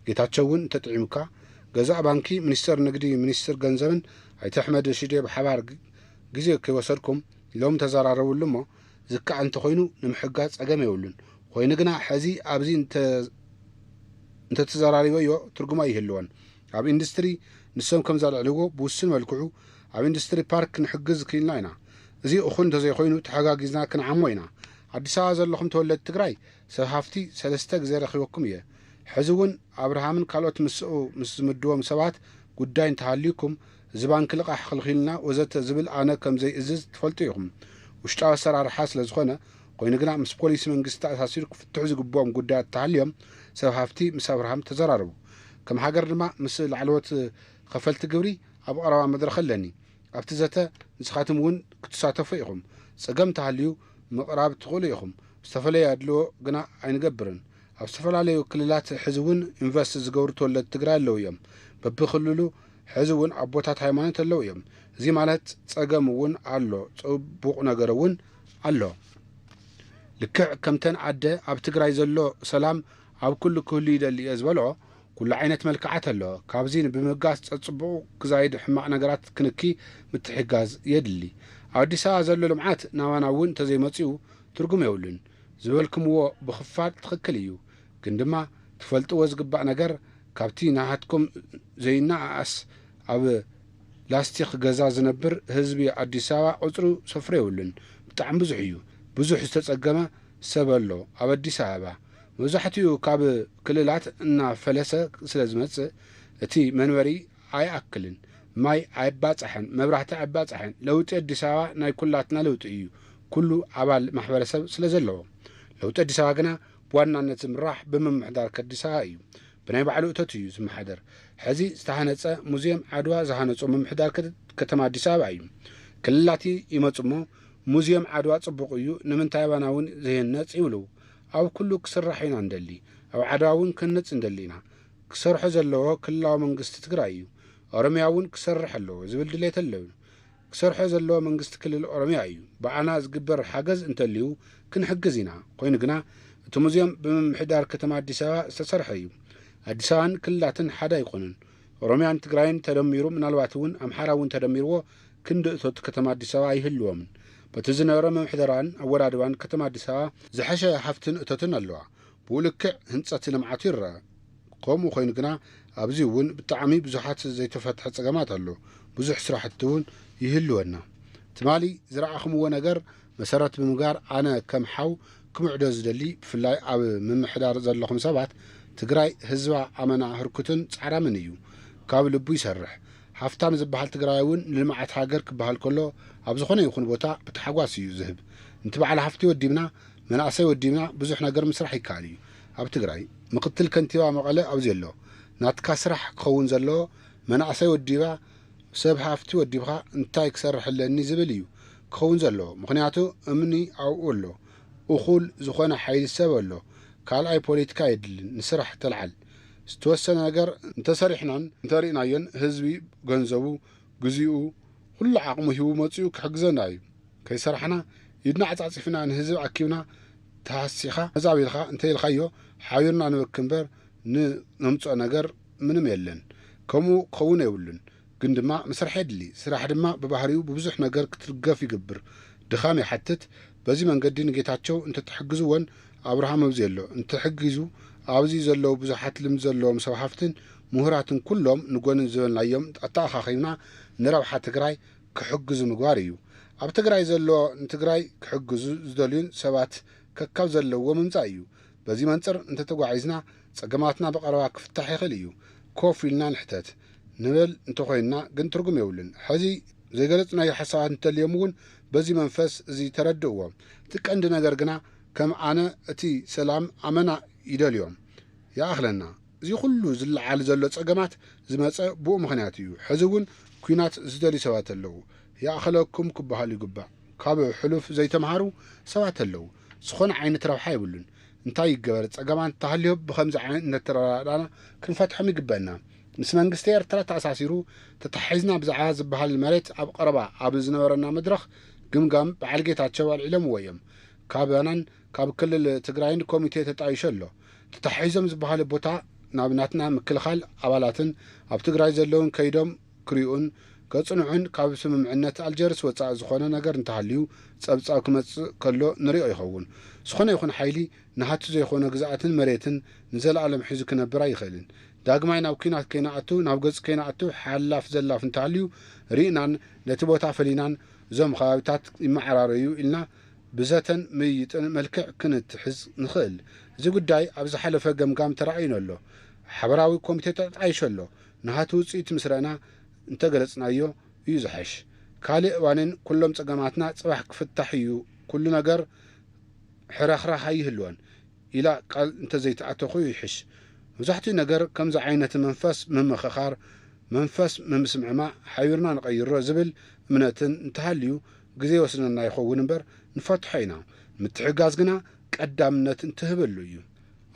ጌታቸው እውን እንተጥዒሙካ፣ ገዛእ ባንኪ፣ ሚኒስተር ንግዲ፣ ሚኒስትር ገንዘብን ኣይተ ኣሕመድ ሽዴ ብሓባር ግ-፣ ግዜ ከይወሰድኩም ሎም ተዘራረብሉ እሞ ዝከኣል እንተኾይኑ ንምሕጋዝ ጸገም የብሉን። ኮይኑ ግና ሕዚ ኣብዚ እንተ-፣ እንተተዘራሪበዮ ትርጉም ኣይህልዎን። ኣብ ኢንዱስትሪ ንሶም ከም ዘልዕልዎ ብውሱን መልክዑ ኣብ ኢንዱስትሪ ፓርክ ክንሕግዝ ክኢልና ኢና። እዚ እኹል እንተዘይኮይኑ ተሓጋጊዝና ክንዓሞ ኢና። ኣዲስ ኣበባ ዘለኹም ተወለድቲ ትግራይ ሰብ ሃፍቲ ሰለስተ ግዜ ረኺበኩም እየ። ሕዚ እውን ኣብርሃምን ካልኦት ምስኡ ምስ ዝምድቦም ሰባት ጉዳይ እንተሃልዩኩም እዚ ባንኪ ልቓሕ ክልኺልና ወዘተ ዝብል ኣነ ከም ዘይእዝዝ ትፈልጡ ኢኹም። ውሽጣዊ ኣሰራርሓ ስለ ዝኾነ ኮይኑ ግና ምስ ፖሊሲ መንግስቲ ተኣሳሲሩ ክፍትሑ ዝግብኦም ጉዳያት ተሃልዮም ሰብ ሃፍቲ ምስ ኣብርሃም ተዘራረቡ። ከም ሃገር ድማ ምስ ላዕለዎት ከፈልቲ ግብሪ ኣብ ቀረባ መድረኽ ኣለኒ። ኣብቲ ዘተ ንስኻትም እውን ክትሳተፉ ኢኹም። ጸገም ተሃልዩ ምቕራብ ትኽእሉ ኢኹም። ዝተፈለየ ኣድልዎ ግና ኣይንገብርን። ኣብ ዝተፈላለዩ ክልላት ሕዚ እውን ኢንቨስት ዝገብሩ ተወለድቲ ትግራይ ኣለዉ እዮም። በብክልሉ ሕዚ እውን ኣቦታት ሃይማኖት ኣለዉ እዮም። እዚ ማለት ጸገም እውን ኣሎ፣ ጽቡቕ ነገር እውን ኣሎ። ልክዕ ከምተን ኣደ ኣብ ትግራይ ዘሎ ሰላም ኣብ ኩሉ ክህሉ ይደሊ እየ ዝበልኦ፣ ኩሉ ዓይነት መልክዓት ኣሎ። ካብዚ ብምብጋስ ጸጽቡቑ ክዛይድ ሕማቕ ነገራት ክንኪ ምትሕጋዝ የድሊ። ኣብ ኣዲስ ኣበባ ዘሎ ልምዓት ናባና እውን እንተዘይመጺኡ ትርጉም የብሉን። ዝበልክምዎ ብኽፋል ትኽክል እዩ። ግን ድማ ትፈልጥዎ ዝግባእ ነገር፣ ካብቲ ናሃትኩም ዘይነኣኣስ ኣብ ላስቲክ ገዛ ዝነብር ህዝቢ ኣዲስ ኣበባ ቁጽሩ ሰፍሮ የብሉን። ብጣዕሚ ብዙሕ እዩ። ብዙሕ ዝተጸገመ ሰብ ኣሎ ኣብ ኣዲስ ኣበባ። መብዛሕትኡ ካብ ክልላት እናፈለሰ ስለ ዝመጽእ እቲ መንበሪ ኣይኣክልን። ማይ ኣይባጻሕን፣ መብራህቲ ኣይባጻሕን። ለውጢ ኣዲስ ኣበባ ናይ ኩላትና ለውጢ እዩ፣ ኩሉ ኣባል ማሕበረሰብ ስለ ዘለዎ። ለውጢ ኣዲስ ኣበባ ግና ብዋናነት ዝምራሕ ብምምሕዳር ከዲስ ኣበባ እዩ። ብናይ ባዕሉ እቶት እዩ ዝመሓደር። ሕዚ ዝተሃነጸ ሙዚየም ዓድዋ ዝሃነጾ ምምሕዳር ከ-፣ ከተማ ኣዲስ ኣበባ እዩ። ክልላት ይመጹ እሞ፣ ሙዚየም ዓድዋ ጽቡቕ እዩ፣ ንምንታይ ኣባና እውን ዘይህነጽ ይብሉ። ኣብ ኩሉ ክስራሕ ኢና እንደሊ። ኣብ ዓድዋ እውን ክንህነጽ እንደሊ ኢና። ክሰርሖ ዘለዎ ክልላዊ መንግስቲ ትግራይ እዩ። ኦሮሚያ እውን ክሰርሕ ኣለዎ ዝብል ድሌት ኣለዎ። ክሰርሖ ዘለዎ መንግስቲ ክልል ኦሮሚያ እዩ። ብኣና ዝግበር ሓገዝ እንተልዩ ክንሕግዝ ኢና። ኮይኑ ግና እቲ ሙዚየም ብምምሕዳር ከተማ ኣዲስ ኣበባ ዝተሰርሐ እዩ። ኣዲስ ኣበባን ክልላትን ሓደ ኣይኮኑን። ኦሮሚያን ትግራይን ተደሚሩ፣ ምናልባት እውን ኣምሓራ እውን ተደሚርዎ ክንዲ እቶት ከተማ ኣዲስ ኣበባ ኣይህልዎምን። በቲ ዝነበረ ምምሕዳራን ኣወዳድባን ከተማ ኣዲስ ኣበባ ዝሐሸ ሃፍትን እቶትን ኣለዋ። ብኡ ልክዕ ህንጸት ልምዓቱ ይረአ። ከምኡ ኮይኑ ግና ኣብዚ እውን ብጣዕሚ ብዙሓት ዘይተፈትሐ ጸገማት ኣሎ። ብዙሕ ስራሕቲ እውን ይህልወና። ትማሊ ዝረኣኹምዎ ነገር መሰረት ብምግባር ኣነ ከም ሓው ክምዕዶ ዝደሊ፣ ብፍላይ ኣብ ምምሕዳር ዘለኹም ሰባት፣ ትግራይ ህዝባ ኣመና ህርኩትን ጻዕራምን እዩ። ካብ ልቡ ይሰርሕ። ሃፍታም ዝበሃል ትግራይ እውን ንልምዓት ሃገር ክበሃል ከሎ ኣብ ዝኾነ ይኹን ቦታ ብታሕጓስ እዩ ዝህብ። ንቲ በዓል ሃፍቲ ወዲብና፣ መናእሰይ ወዲብና ብዙሕ ነገር ምስራሕ ይከኣል እዩ። ኣብ ትግራይ ምክትል ከንቲባ መቐለ ኣብዚ ኣሎ። ናትካ ስራሕ ክኸውን ዘለዎ መናእሰይ ወዲባ፣ ሰብ ሃፍቲ ወዲብካ እንታይ ክሰርሕ ኣለኒ ዝብል እዩ ክኸውን ዘለዎ። ምኽንያቱ እምኒ ኣብኡ ኣሎ። እኹል ዝኾነ ሓይሊ ሰብ ኣሎ። ካልኣይ ፖለቲካ የድልን። ንስራሕ ተልዓል። ዝተወሰነ ነገር እንተሰሪሕናን እንተሪእናዮን ህዝቢ ገንዘቡ፣ ግዚኡ፣ ኩሉ ዓቕሙ ሂቡ መጺኡ ክሕግዘና እዩ። ከይሰራሕና ኢድና ዓጻጺፍና ንህዝቢ ኣኪብና ተሃሲኻ ነዛ ኣቢልካ እንተኢልካዮ ሓቢርና ንበኪ እምበር ን-፣ ነምጽኦ ነገር ምንም የለን። ከምኡ ክኸውን የብሉን። ግን ድማ ምስራሕ የድሊ። ስራሕ ድማ ብባህሪኡ ብብዙሕ ነገር ክትድገፍ ይገብር። ድኻም ይሓትት። በዚ መንገዲ ንጌታቸው እንተትሕግዝዎን ኣብርሃም ኣብዚ ኣሎ እንተሕጊዙ ኣብዚ ዘለዉ ብዙሓት ልምዲ ዘለዎም ሰብ ሃፍትን ምሁራትን ኩሎም ንጎንን ዝበልናዮም ኣተኣኻኺብና ንረብሓ ትግራይ ክሕግዙ ምግባር እዩ። ኣብ ትግራይ ዘሎ ንትግራይ ክሕግዙ ዝደልዩን ሰባት ከካብ ዘለዎ ምምጻእ እዩ። በዚ መንጽር እንተተጓዒዝና ጸገማትና ብቐረባ ክፍታሕ ይኽእል እዩ። ኮፍ ኢልና ንሕተት ንብል እንተኾይንና ግን ትርጉም የብሉን። ሕዚ ዘይገለጽናዮ ሓሳባት እንተልዮም እውን በዚ መንፈስ እዚ ተረድእዎ። እቲ ቀንዲ ነገር ግና ከም ኣነ እቲ ሰላም ኣመና ይደልዮም። ይኣኽለና። እዚ ኩሉ ዝለዓል ዘሎ ጸገማት ዝመጸ ብኡ ምኽንያት እዩ። ሕዚ እውን ኲናት ዝደልዩ ሰባት ኣለዉ። ይኣኽለኩም ክበሃል ይግባእ። ካብ ሕሉፍ ዘይተምሃሩ ሰባት ኣለዉ። ዝኾነ ዓይነት ረብሓ የብሉን። እንታይ ይገበር፣ ጸገማት እንተሃልዮ ብኸምዚ ዓይነት እናተረዳዳእና ክንፈትሖም ይግበአና። ምስ መንግስቲ ኤርትራ ተኣሳሲሩ ተታሒዝና ብዛዕባ ዝበሃል መሬት ኣብ ቀረባ ኣብ ዝነበረና መድረኽ ግምጋም በዓል ጌታቸው ኣልዒሎምዎ እዮም። ካባናን ካብ ክልል ትግራይን ኮሚቴ ተጣይሹ ኣሎ። ተታሒዞም ዝበሃሉ ቦታ ናብ ናትና ምክልኻል ኣባላትን ኣብ ትግራይ ዘለውን ከይዶም ክሪኡን ከጽንዑን ካብ ስምምዕነት ኣልጀርስ ወጻኢ ዝኾነ ነገር እንተሃልዩ ጸብጻብ ክመጽእ ከሎ ንሪኦ ይኸውን። ዝኾነ ይኹን ሓይሊ ንሃቱ ዘይኮነ ግዝኣትን መሬትን ንዘለኣለም ሒዙ ክነብር ኣይኽእልን። ዳግማይ ናብ ኲናት ከይንኣቱ፣ ናብ ገጽ ከይንኣቱ ሓላፍ ዘላፍ እንተሃልዩ ርኢናን ነቲ ቦታ ፈሊናን እዞም ከባቢታት ይመዓራረዩ ኢልና ብዘተን ምይይጥን መልክዕ ክንትሕዝ ንኽእል። እዚ ጉዳይ ኣብ ዝሓለፈ ገምጋም ተራእዩና ኣሎ። ሓበራዊ ኮሚቴ ተጣይሹ ኣሎ። ንሃቱ ውጽኢት ምስ ረእና እንተገለጽናዮ እዩ ዝሐሽ። ካልእ እዋንን ኩሎም ጸገማትና ጽባሕ ክፍታሕ እዩ። ኩሉ ነገር ሕራኽራኽ ኣይህልወን ኢላ ቃል እንተዘይተኣተኹ ይሕሽ። መብዛሕትኡ ነገር ከምዚ ዓይነት መንፈስ ምምኽኻር፣ መንፈስ ምምስምዕማ ሓቢርና ንቐይሮ ዝብል እምነትን እንተሃልዩ ግዜ ይወስደና ይኸውን እምበር ንፈትሖ ኢና። ምትሕጋዝ ግና ቀዳምነት እንትህበሉ እዩ።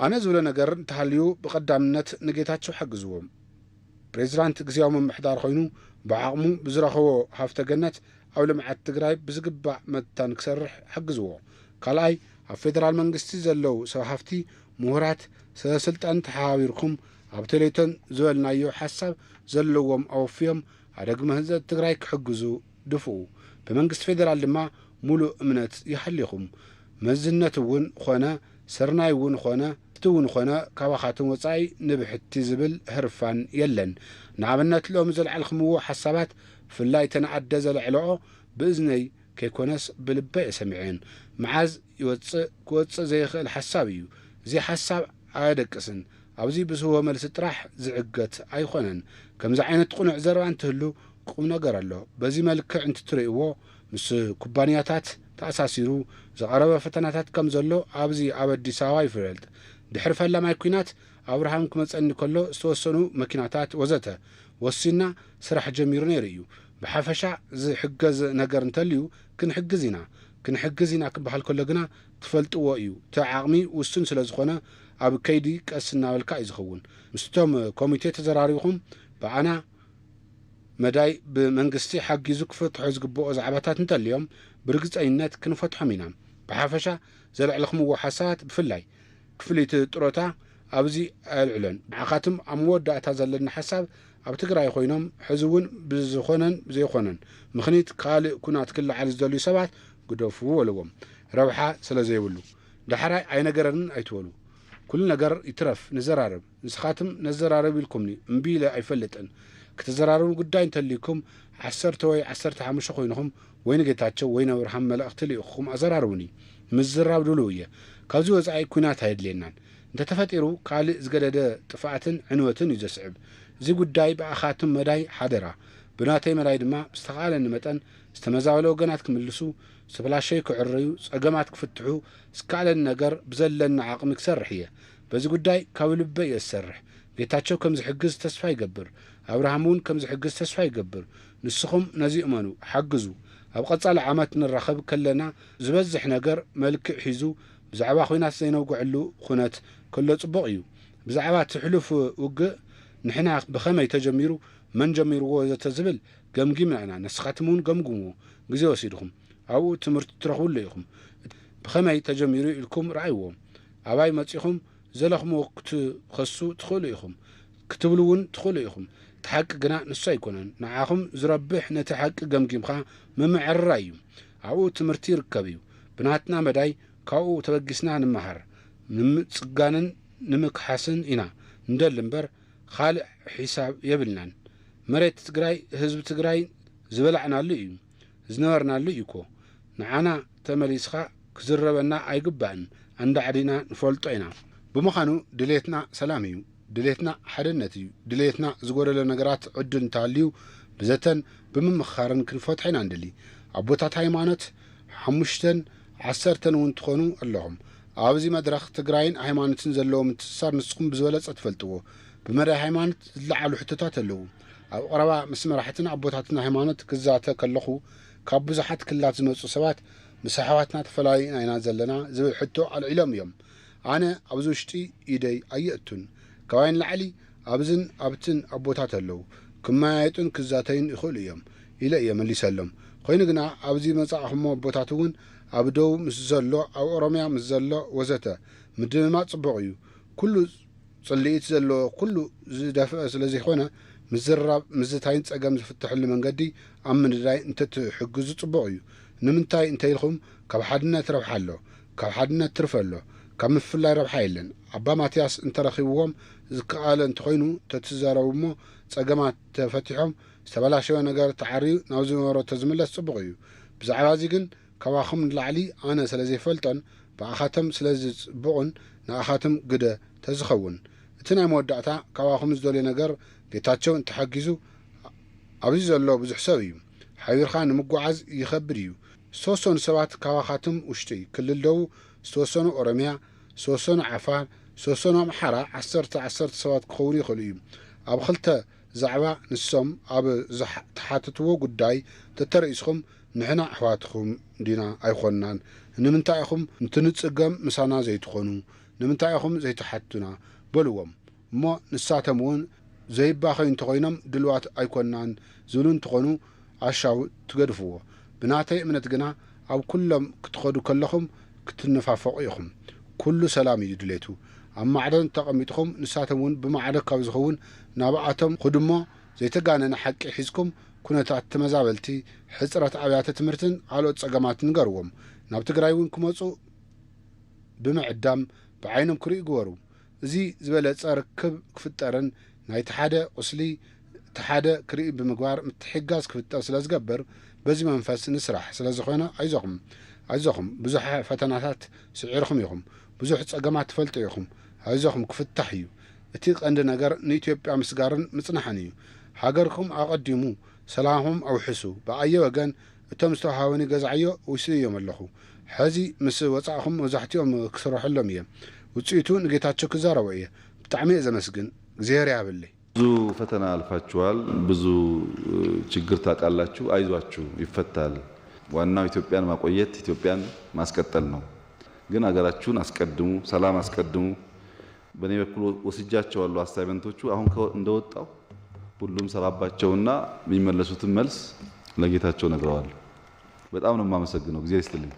ኣነ ዝብሎ ነገር እንተሃልዩ ብቐዳምነት ንጌታቸው ሓግዝዎም። ፕሬዚዳንት ግዜያዊ ምምሕዳር ኮይኑ ብዓቕሙ ብዝረኸቦ ሃፍተ ገነት ኣብ ልምዓት ትግራይ ብዝግባእ መታን ክሰርሕ ሓግዝዎ። ካልኣይ፣ ኣብ ፌደራል መንግስቲ ዘለዉ ሰብ ሃፍቲ፣ ምሁራት፣ ሰበ ስልጣን ተሓባቢርኩም ኣብ ቴሌቶን ዝበልናዮ ሓሳብ ዘለዎም ኣወፍዮም ኣደግመ ህንፀት ትግራይ ክሕግዙ ድፍኡ። ብመንግስቲ ፌደራል ድማ ሙሉእ እምነት ይሃልኹም። መዝነት እውን ኾነ ስርናይ እውን ኾነ እቲ እውን ኾነ ካባኻትም ወፃኢ ንብሕቲ ዝብል ህርፋን የለን። ንኣብነት ሎሚ ዘልዓልኹምዎ ሓሳባት ብፍላይ ተን ኣደ ዘልዐለኦ ብእዝነይ ከይኮነስ ብልበይ እየ ሰሚዐን። መዓዝ ይወፅእ ክወፅእ ዘይኽእል ሓሳብ እዩ። እዚ ሓሳብ ኣየደቅስን። ኣብዚ ብዝህቦ መልሲ ጥራሕ ዝዕገት ኣይኾነን። ከምዚ ዓይነት ቁኑዕ ዘረባ እንትህሉ ቁም ነገር ኣሎ። በዚ መልክዕ እንትትርእይዎ ምስ ኩባንያታት ተኣሳሲሩ ዝቐረበ ፈተናታት ከም ዘሎ ኣብዚ ኣብ ኣዲስ ኣበባ ይፍለጥ። ድሕሪ ፈላማይ ኲናት ኣብርሃም ክመፀኒ ከሎ ዝተወሰኑ መኪናታት ወዘተ ወሲንና ስራሕ ጀሚሩ ነይሩ እዩ። ብሓፈሻ ዝሕገዝ ነገር እንተልዩ ክንሕግዝ ኢና። ክንሕግዝ ኢና ክበሃል ከሎ ግና ትፈልጥዎ እዩ። እቲ ዓቕሚ ውሱን ስለ ዝኾነ ኣብ ከይዲ ቀስ እናበልካ እዩ ዝኸውን። ምስቶም ኮሚቴ ተዘራሪብኹም ብኣና መዳይ ብመንግስቲ ሓጊዙ ክፈትሖ ዝግብኦ ዛዕባታት እንተልዮም ብርግፀኝነት ክንፈትሖም ኢና። ብሓፈሻ ዘልዕልኽምዎ ሓሳባት ብፍላይ ክፍሊት ጥሮታ ኣብዚ ኣየልዕሎን። ንዓኻትም ኣብ መወዳእታ ዘለና ሓሳብ ኣብ ትግራይ ኮይኖም ሕዚ እውን ብዝኾነን ዘይኾነን ምኽኒት ካልእ ኩናት ክለዓል ዝደልዩ ሰባት ግደፉ በልዎም። ረብሓ ስለ ዘይብሉ። ዳሕራይ ኣይነገረንን ኣይትበሉ። ኩሉ ነገር ይትረፍ ንዘራረብ። ንስኻትም ነዘራረብ ኢልኩምኒ እምቢ ኢለ ኣይፈልጥን። ክትዘራረቡ ጉዳይ እንተልይኩም ዓሰርተ ወይ ዓሰርተ ሓሙሽተ ኮይንኹም ወይ ንጌታቸው ወይ ንኣብርሃም መልእኽቲ ልኢኹም ኣዘራርቡኒ። ምዝራብ ድሉው እየ። ካብዚ ወፃኢ ኲናት ኣየድልየናን። እንተተፈጢሩ ካልእ ዝገደደ ጥፍኣትን ዕንወትን እዩ ዘስዕብ። እዚ ጉዳይ ብኣኻትም መዳይ ሓደራ። ብናተይ መዳይ ድማ ብዝተኻእለኒ መጠን ዝተመዛበለ ወገናት ክምልሱ፣ ዝተበላሸዩ ክዕረዩ፣ ፀገማት ክፍትሑ ዝከኣለኒ ነገር ብዘለኒ ዓቕሚ ክሰርሕ እየ። በዚ ጉዳይ ካብ ልበይ እየ ዝሰርሕ። ጌታቸው ከም ዝሕግዝ ተስፋ ይገብር። ኣብርሃም እውን ከም ዝሕግዝ ተስፋ ይገብር። ንስኹም ነዚ እመኑ፣ ሓግዙ። ኣብ ቀጻሊ ዓመት ንራኸብ ከለና ዝበዝሕ ነገር መልክዕ ሒዙ ብዛዕባ ኲናት ዘይነውግዐሉ ኩነት ከሎ ጽቡቕ እዩ። ብዛዕባ እቲ ሕሉፍ ውግእ ንሕና ብኸመይ ተጀሚሩ፣ መን ጀሚርዎ ወዘተ ዝብል ገምጊምና ኢና። ንስኻትም እውን ገምግምዎ። ግዜ ወሲድኹም ኣብኡ ትምህርቲ ትረኽብሉ ኢኹም። ብኸመይ ተጀሚሩ ኢልኩም ረኣይዎ። ኣባይ መጺኹም ዘለኽምዎ ክትኸሱ ትኽእሉ ኢኹም። ክትብሉ እውን ትኽእሉ ኢኹም። እቲ ሓቂ ግና ንሱ ኣይኮነን። ንዓኹም ዝረብሕ ነቲ ሓቂ ገምጊምካ ምምዕርራይ እዩ። ኣብኡ ትምህርቲ ይርከብ እዩ። ብናትና መዳይ ካብኡ ተበጊስና ንመሃር። ንምጽጋንን ንምክሓስን ኢና ንደሊ እምበር ካልእ ሒሳብ የብልናን። መሬት ትግራይ፣ ህዝቢ ትግራይ ዝበላዕናሉ እዩ። ዝነበርናሉ እዩ እኮ። ንዓና ተመሊስኻ ክዝረበና ኣይግባእን። ኣንዳዕዲና ንፈልጦ ኢና። ብምዃኑ ድሌትና ሰላም እዩ። ድሌትና ሓድነት እዩ። ድሌትና ዝጎደለ ነገራት ዕድል እንተሃልዩ ብዘተን ብምምኽኻርን ክንፈትሖ ኢና ንደሊ። ኣቦታት ሃይማኖት ሓሙሽተን ዓሰርተን እውን ትኾኑ ኣለኹም። ኣብዚ መድረኽ ትግራይን ሃይማኖትን ዘለዎ ምትእስሳር ንስኹም ብዝበለጸ ትፈልጥዎ። ብመዳይ ሃይማኖት ዝለዓሉ ሕቶታት ኣለዉ። ኣብ ቀረባ ምስ መራሕትን ኣቦታትን ሃይማኖት ክዛተ ከለኹ ካብ ብዙሓት ክልላት ዝመጹ ሰባት ምስ ኣሕዋትና ተፈላሊና ኢና ዘለና ዝብል ሕቶ ኣልዒሎም እዮም። ኣነ ኣብዚ ውሽጢ ኢደይ ኣየእቱን። ካባይ ንላዕሊ ኣብዝን ኣብትን ኣቦታት ኣለዉ። ክመያየጡን ክዛተዩን ይኽእሉ እዮም ኢለ እየ መሊሰሎም። ኮይኑ ግና ኣብዚ መጻእኹሞ ኣቦታት እውን ኣብ ደቡብ ምስ ዘሎ፣ ኣብ ኦሮምያ ምስ ዘሎ ወዘተ ምድምማፅ ፅቡቕ እዩ። ኩሉ ፅልኢት ዘለዎ ኩሉ ዝደፍአ ስለ ዘይኮነ ምዝርራብ ምዝታይን ፀገም ዝፍተሐሉ መንገዲ ኣብ ምንዳይ እንተትሕግዙ ፅቡቕ እዩ። ንምንታይ እንተኢልኩም ካብ ሓድነት ረብሓ ኣሎ፣ ካብ ሓድነት ትርፊ ኣሎ፣ ካብ ምፍላይ ረብሓ የለን። ኣባ ማትያስ እንተረኺብዎም ዝከኣለ እንተኾይኑ ተትዛረቡ እሞ ፀገማት ተፈቲሖም ዝተበላሸወ ነገር ተዓርዩ ናብ ዝነበሮ ተዝምለስ ፅቡቕ እዩ። ብዛዕባ እዚ ግን ካባኹም ንላዕሊ ኣነ ስለ ዘይፈልጦን ብኣኻቶም ስለ ዝፅብቑን ንኣኻቶም ግደ ተዝኸውን። እቲ ናይ መወዳእታ ካባኹም ዝደልዮ ነገር ጌታቸው እንተሓጊዙ ኣብዚ ዘሎ ብዙሕ ሰብ እዩ። ሓቢርካ ንምጉዓዝ ይኸብድ እዩ። ዝተወሰኑ ሰባት ካባኻትም ውሽጢ ክልል ደቡብ፣ ዝተወሰኑ ኦሮምያ፣ ዝተወሰኑ ዓፋር፣ ዝተወሰኑ ኣምሓራ ዓሰርተ ዓሰርተ ሰባት ክኸውን ይኽእሉ እዩ። ኣብ ክልተ ዛዕባ ንሶም ኣብ ዝሓ-፣ ተሓተትዎ ጉዳይ ተተረኢስኹም ንሕና ኣሕዋትኹም ዲና ኣይኾንናን? ንምንታይ ኢኹም እንትንጽገም ምሳና ዘይትኾኑ? ንምንታይ ኢኹም ዘይትሓቱና? በልዎም። እሞ ንሳቶም እውን ዘይባኸዩ እንተኾይኖም ድልዋት ኣይኮንናን ዝብሉ እንተኾኑ ኣሻው ትገድፍዎ። ብናተይ እምነት ግና ኣብ ኩሎም ክትኸዱ ከለኹም ክትነፋፈቑ ኢኹም። ኩሉ ሰላም እዩ ድሌቱ። ኣብ ማዕዶ እንተቐሚጥኹም ንሳቶም እውን ብማዕዶ ካብ ዝኸውን ናብኣቶም ኹድሞ ዘይተጋነነ ሓቂ ሒዝኩም ኩነታት ተመዛበልቲ፣ ሕፅረት ኣብያተ ትምህርትን ካልኦት ፀገማት ንገርዎም። ናብ ትግራይ እውን ክመፁ ብምዕዳም ብዓይኖም ክርእዩ ግበሩ። እዚ ዝበለፀ ርክብ ክፍጠርን ናይቲ ሓደ ቁስሊ እቲ ሓደ ክርኢ ብምግባር ምትሕጋዝ ክፍጠር ስለ ዝገብር በዚ መንፈስ ንስራሕ። ስለ ዝኾነ ኣይዞኹም፣ ኣይዞኹም ብዙሕ ፈተናታት ስዒርኹም ኢኹም፣ ብዙሕ ፀገማት ትፈልጡ ኢኹም። ኣይዞኹም ክፍታሕ እዩ። እቲ ቀንዲ ነገር ንኢትዮጵያ ምስጋርን ምፅናሕን እዩ። ሃገርኩም ኣቐዲሙ ሰላምኹም ኣውሕሱ። ብኣየ ወገን እቶም ዝተዋሃበኒ ገዛዓዮ ወሲደዮም ኣለኹ። ሕዚ ምስ ወፃእኹም መብዛሕትኦም ክስርሐሎም እየ። ውፅኢቱ ንጌታቸው ክዛረቦ እየ። ብጣዕሚ እየ ዘመስግን። እግዚኣብሔር ያብለይ። ብዙ ፈተና አልፋችኋል፣ ብዙ እ፣ ችግር ታውቃላችሁ። አይዟችሁ፣ ይፈታል። ዋናው ኢትዮጵያን ማቆየት፣ ኢትዮጵያን ማስቀጠል ነው። ግን ሀገራችሁን አስቀድሙ፣ ሰላም አስቀድሙ። በእኔ በኩል ወስጃቸዋለሁ አሳይመንቶቹ። አሁን ከ-፣ እንደወጣው ሁሉም ሰራባቸውና የሚመለሱትን መልስ ለጌታቸው ነግረዋለሁ። በጣም ነው የማመሰግነው። ጊዜ ይስጥልኝ።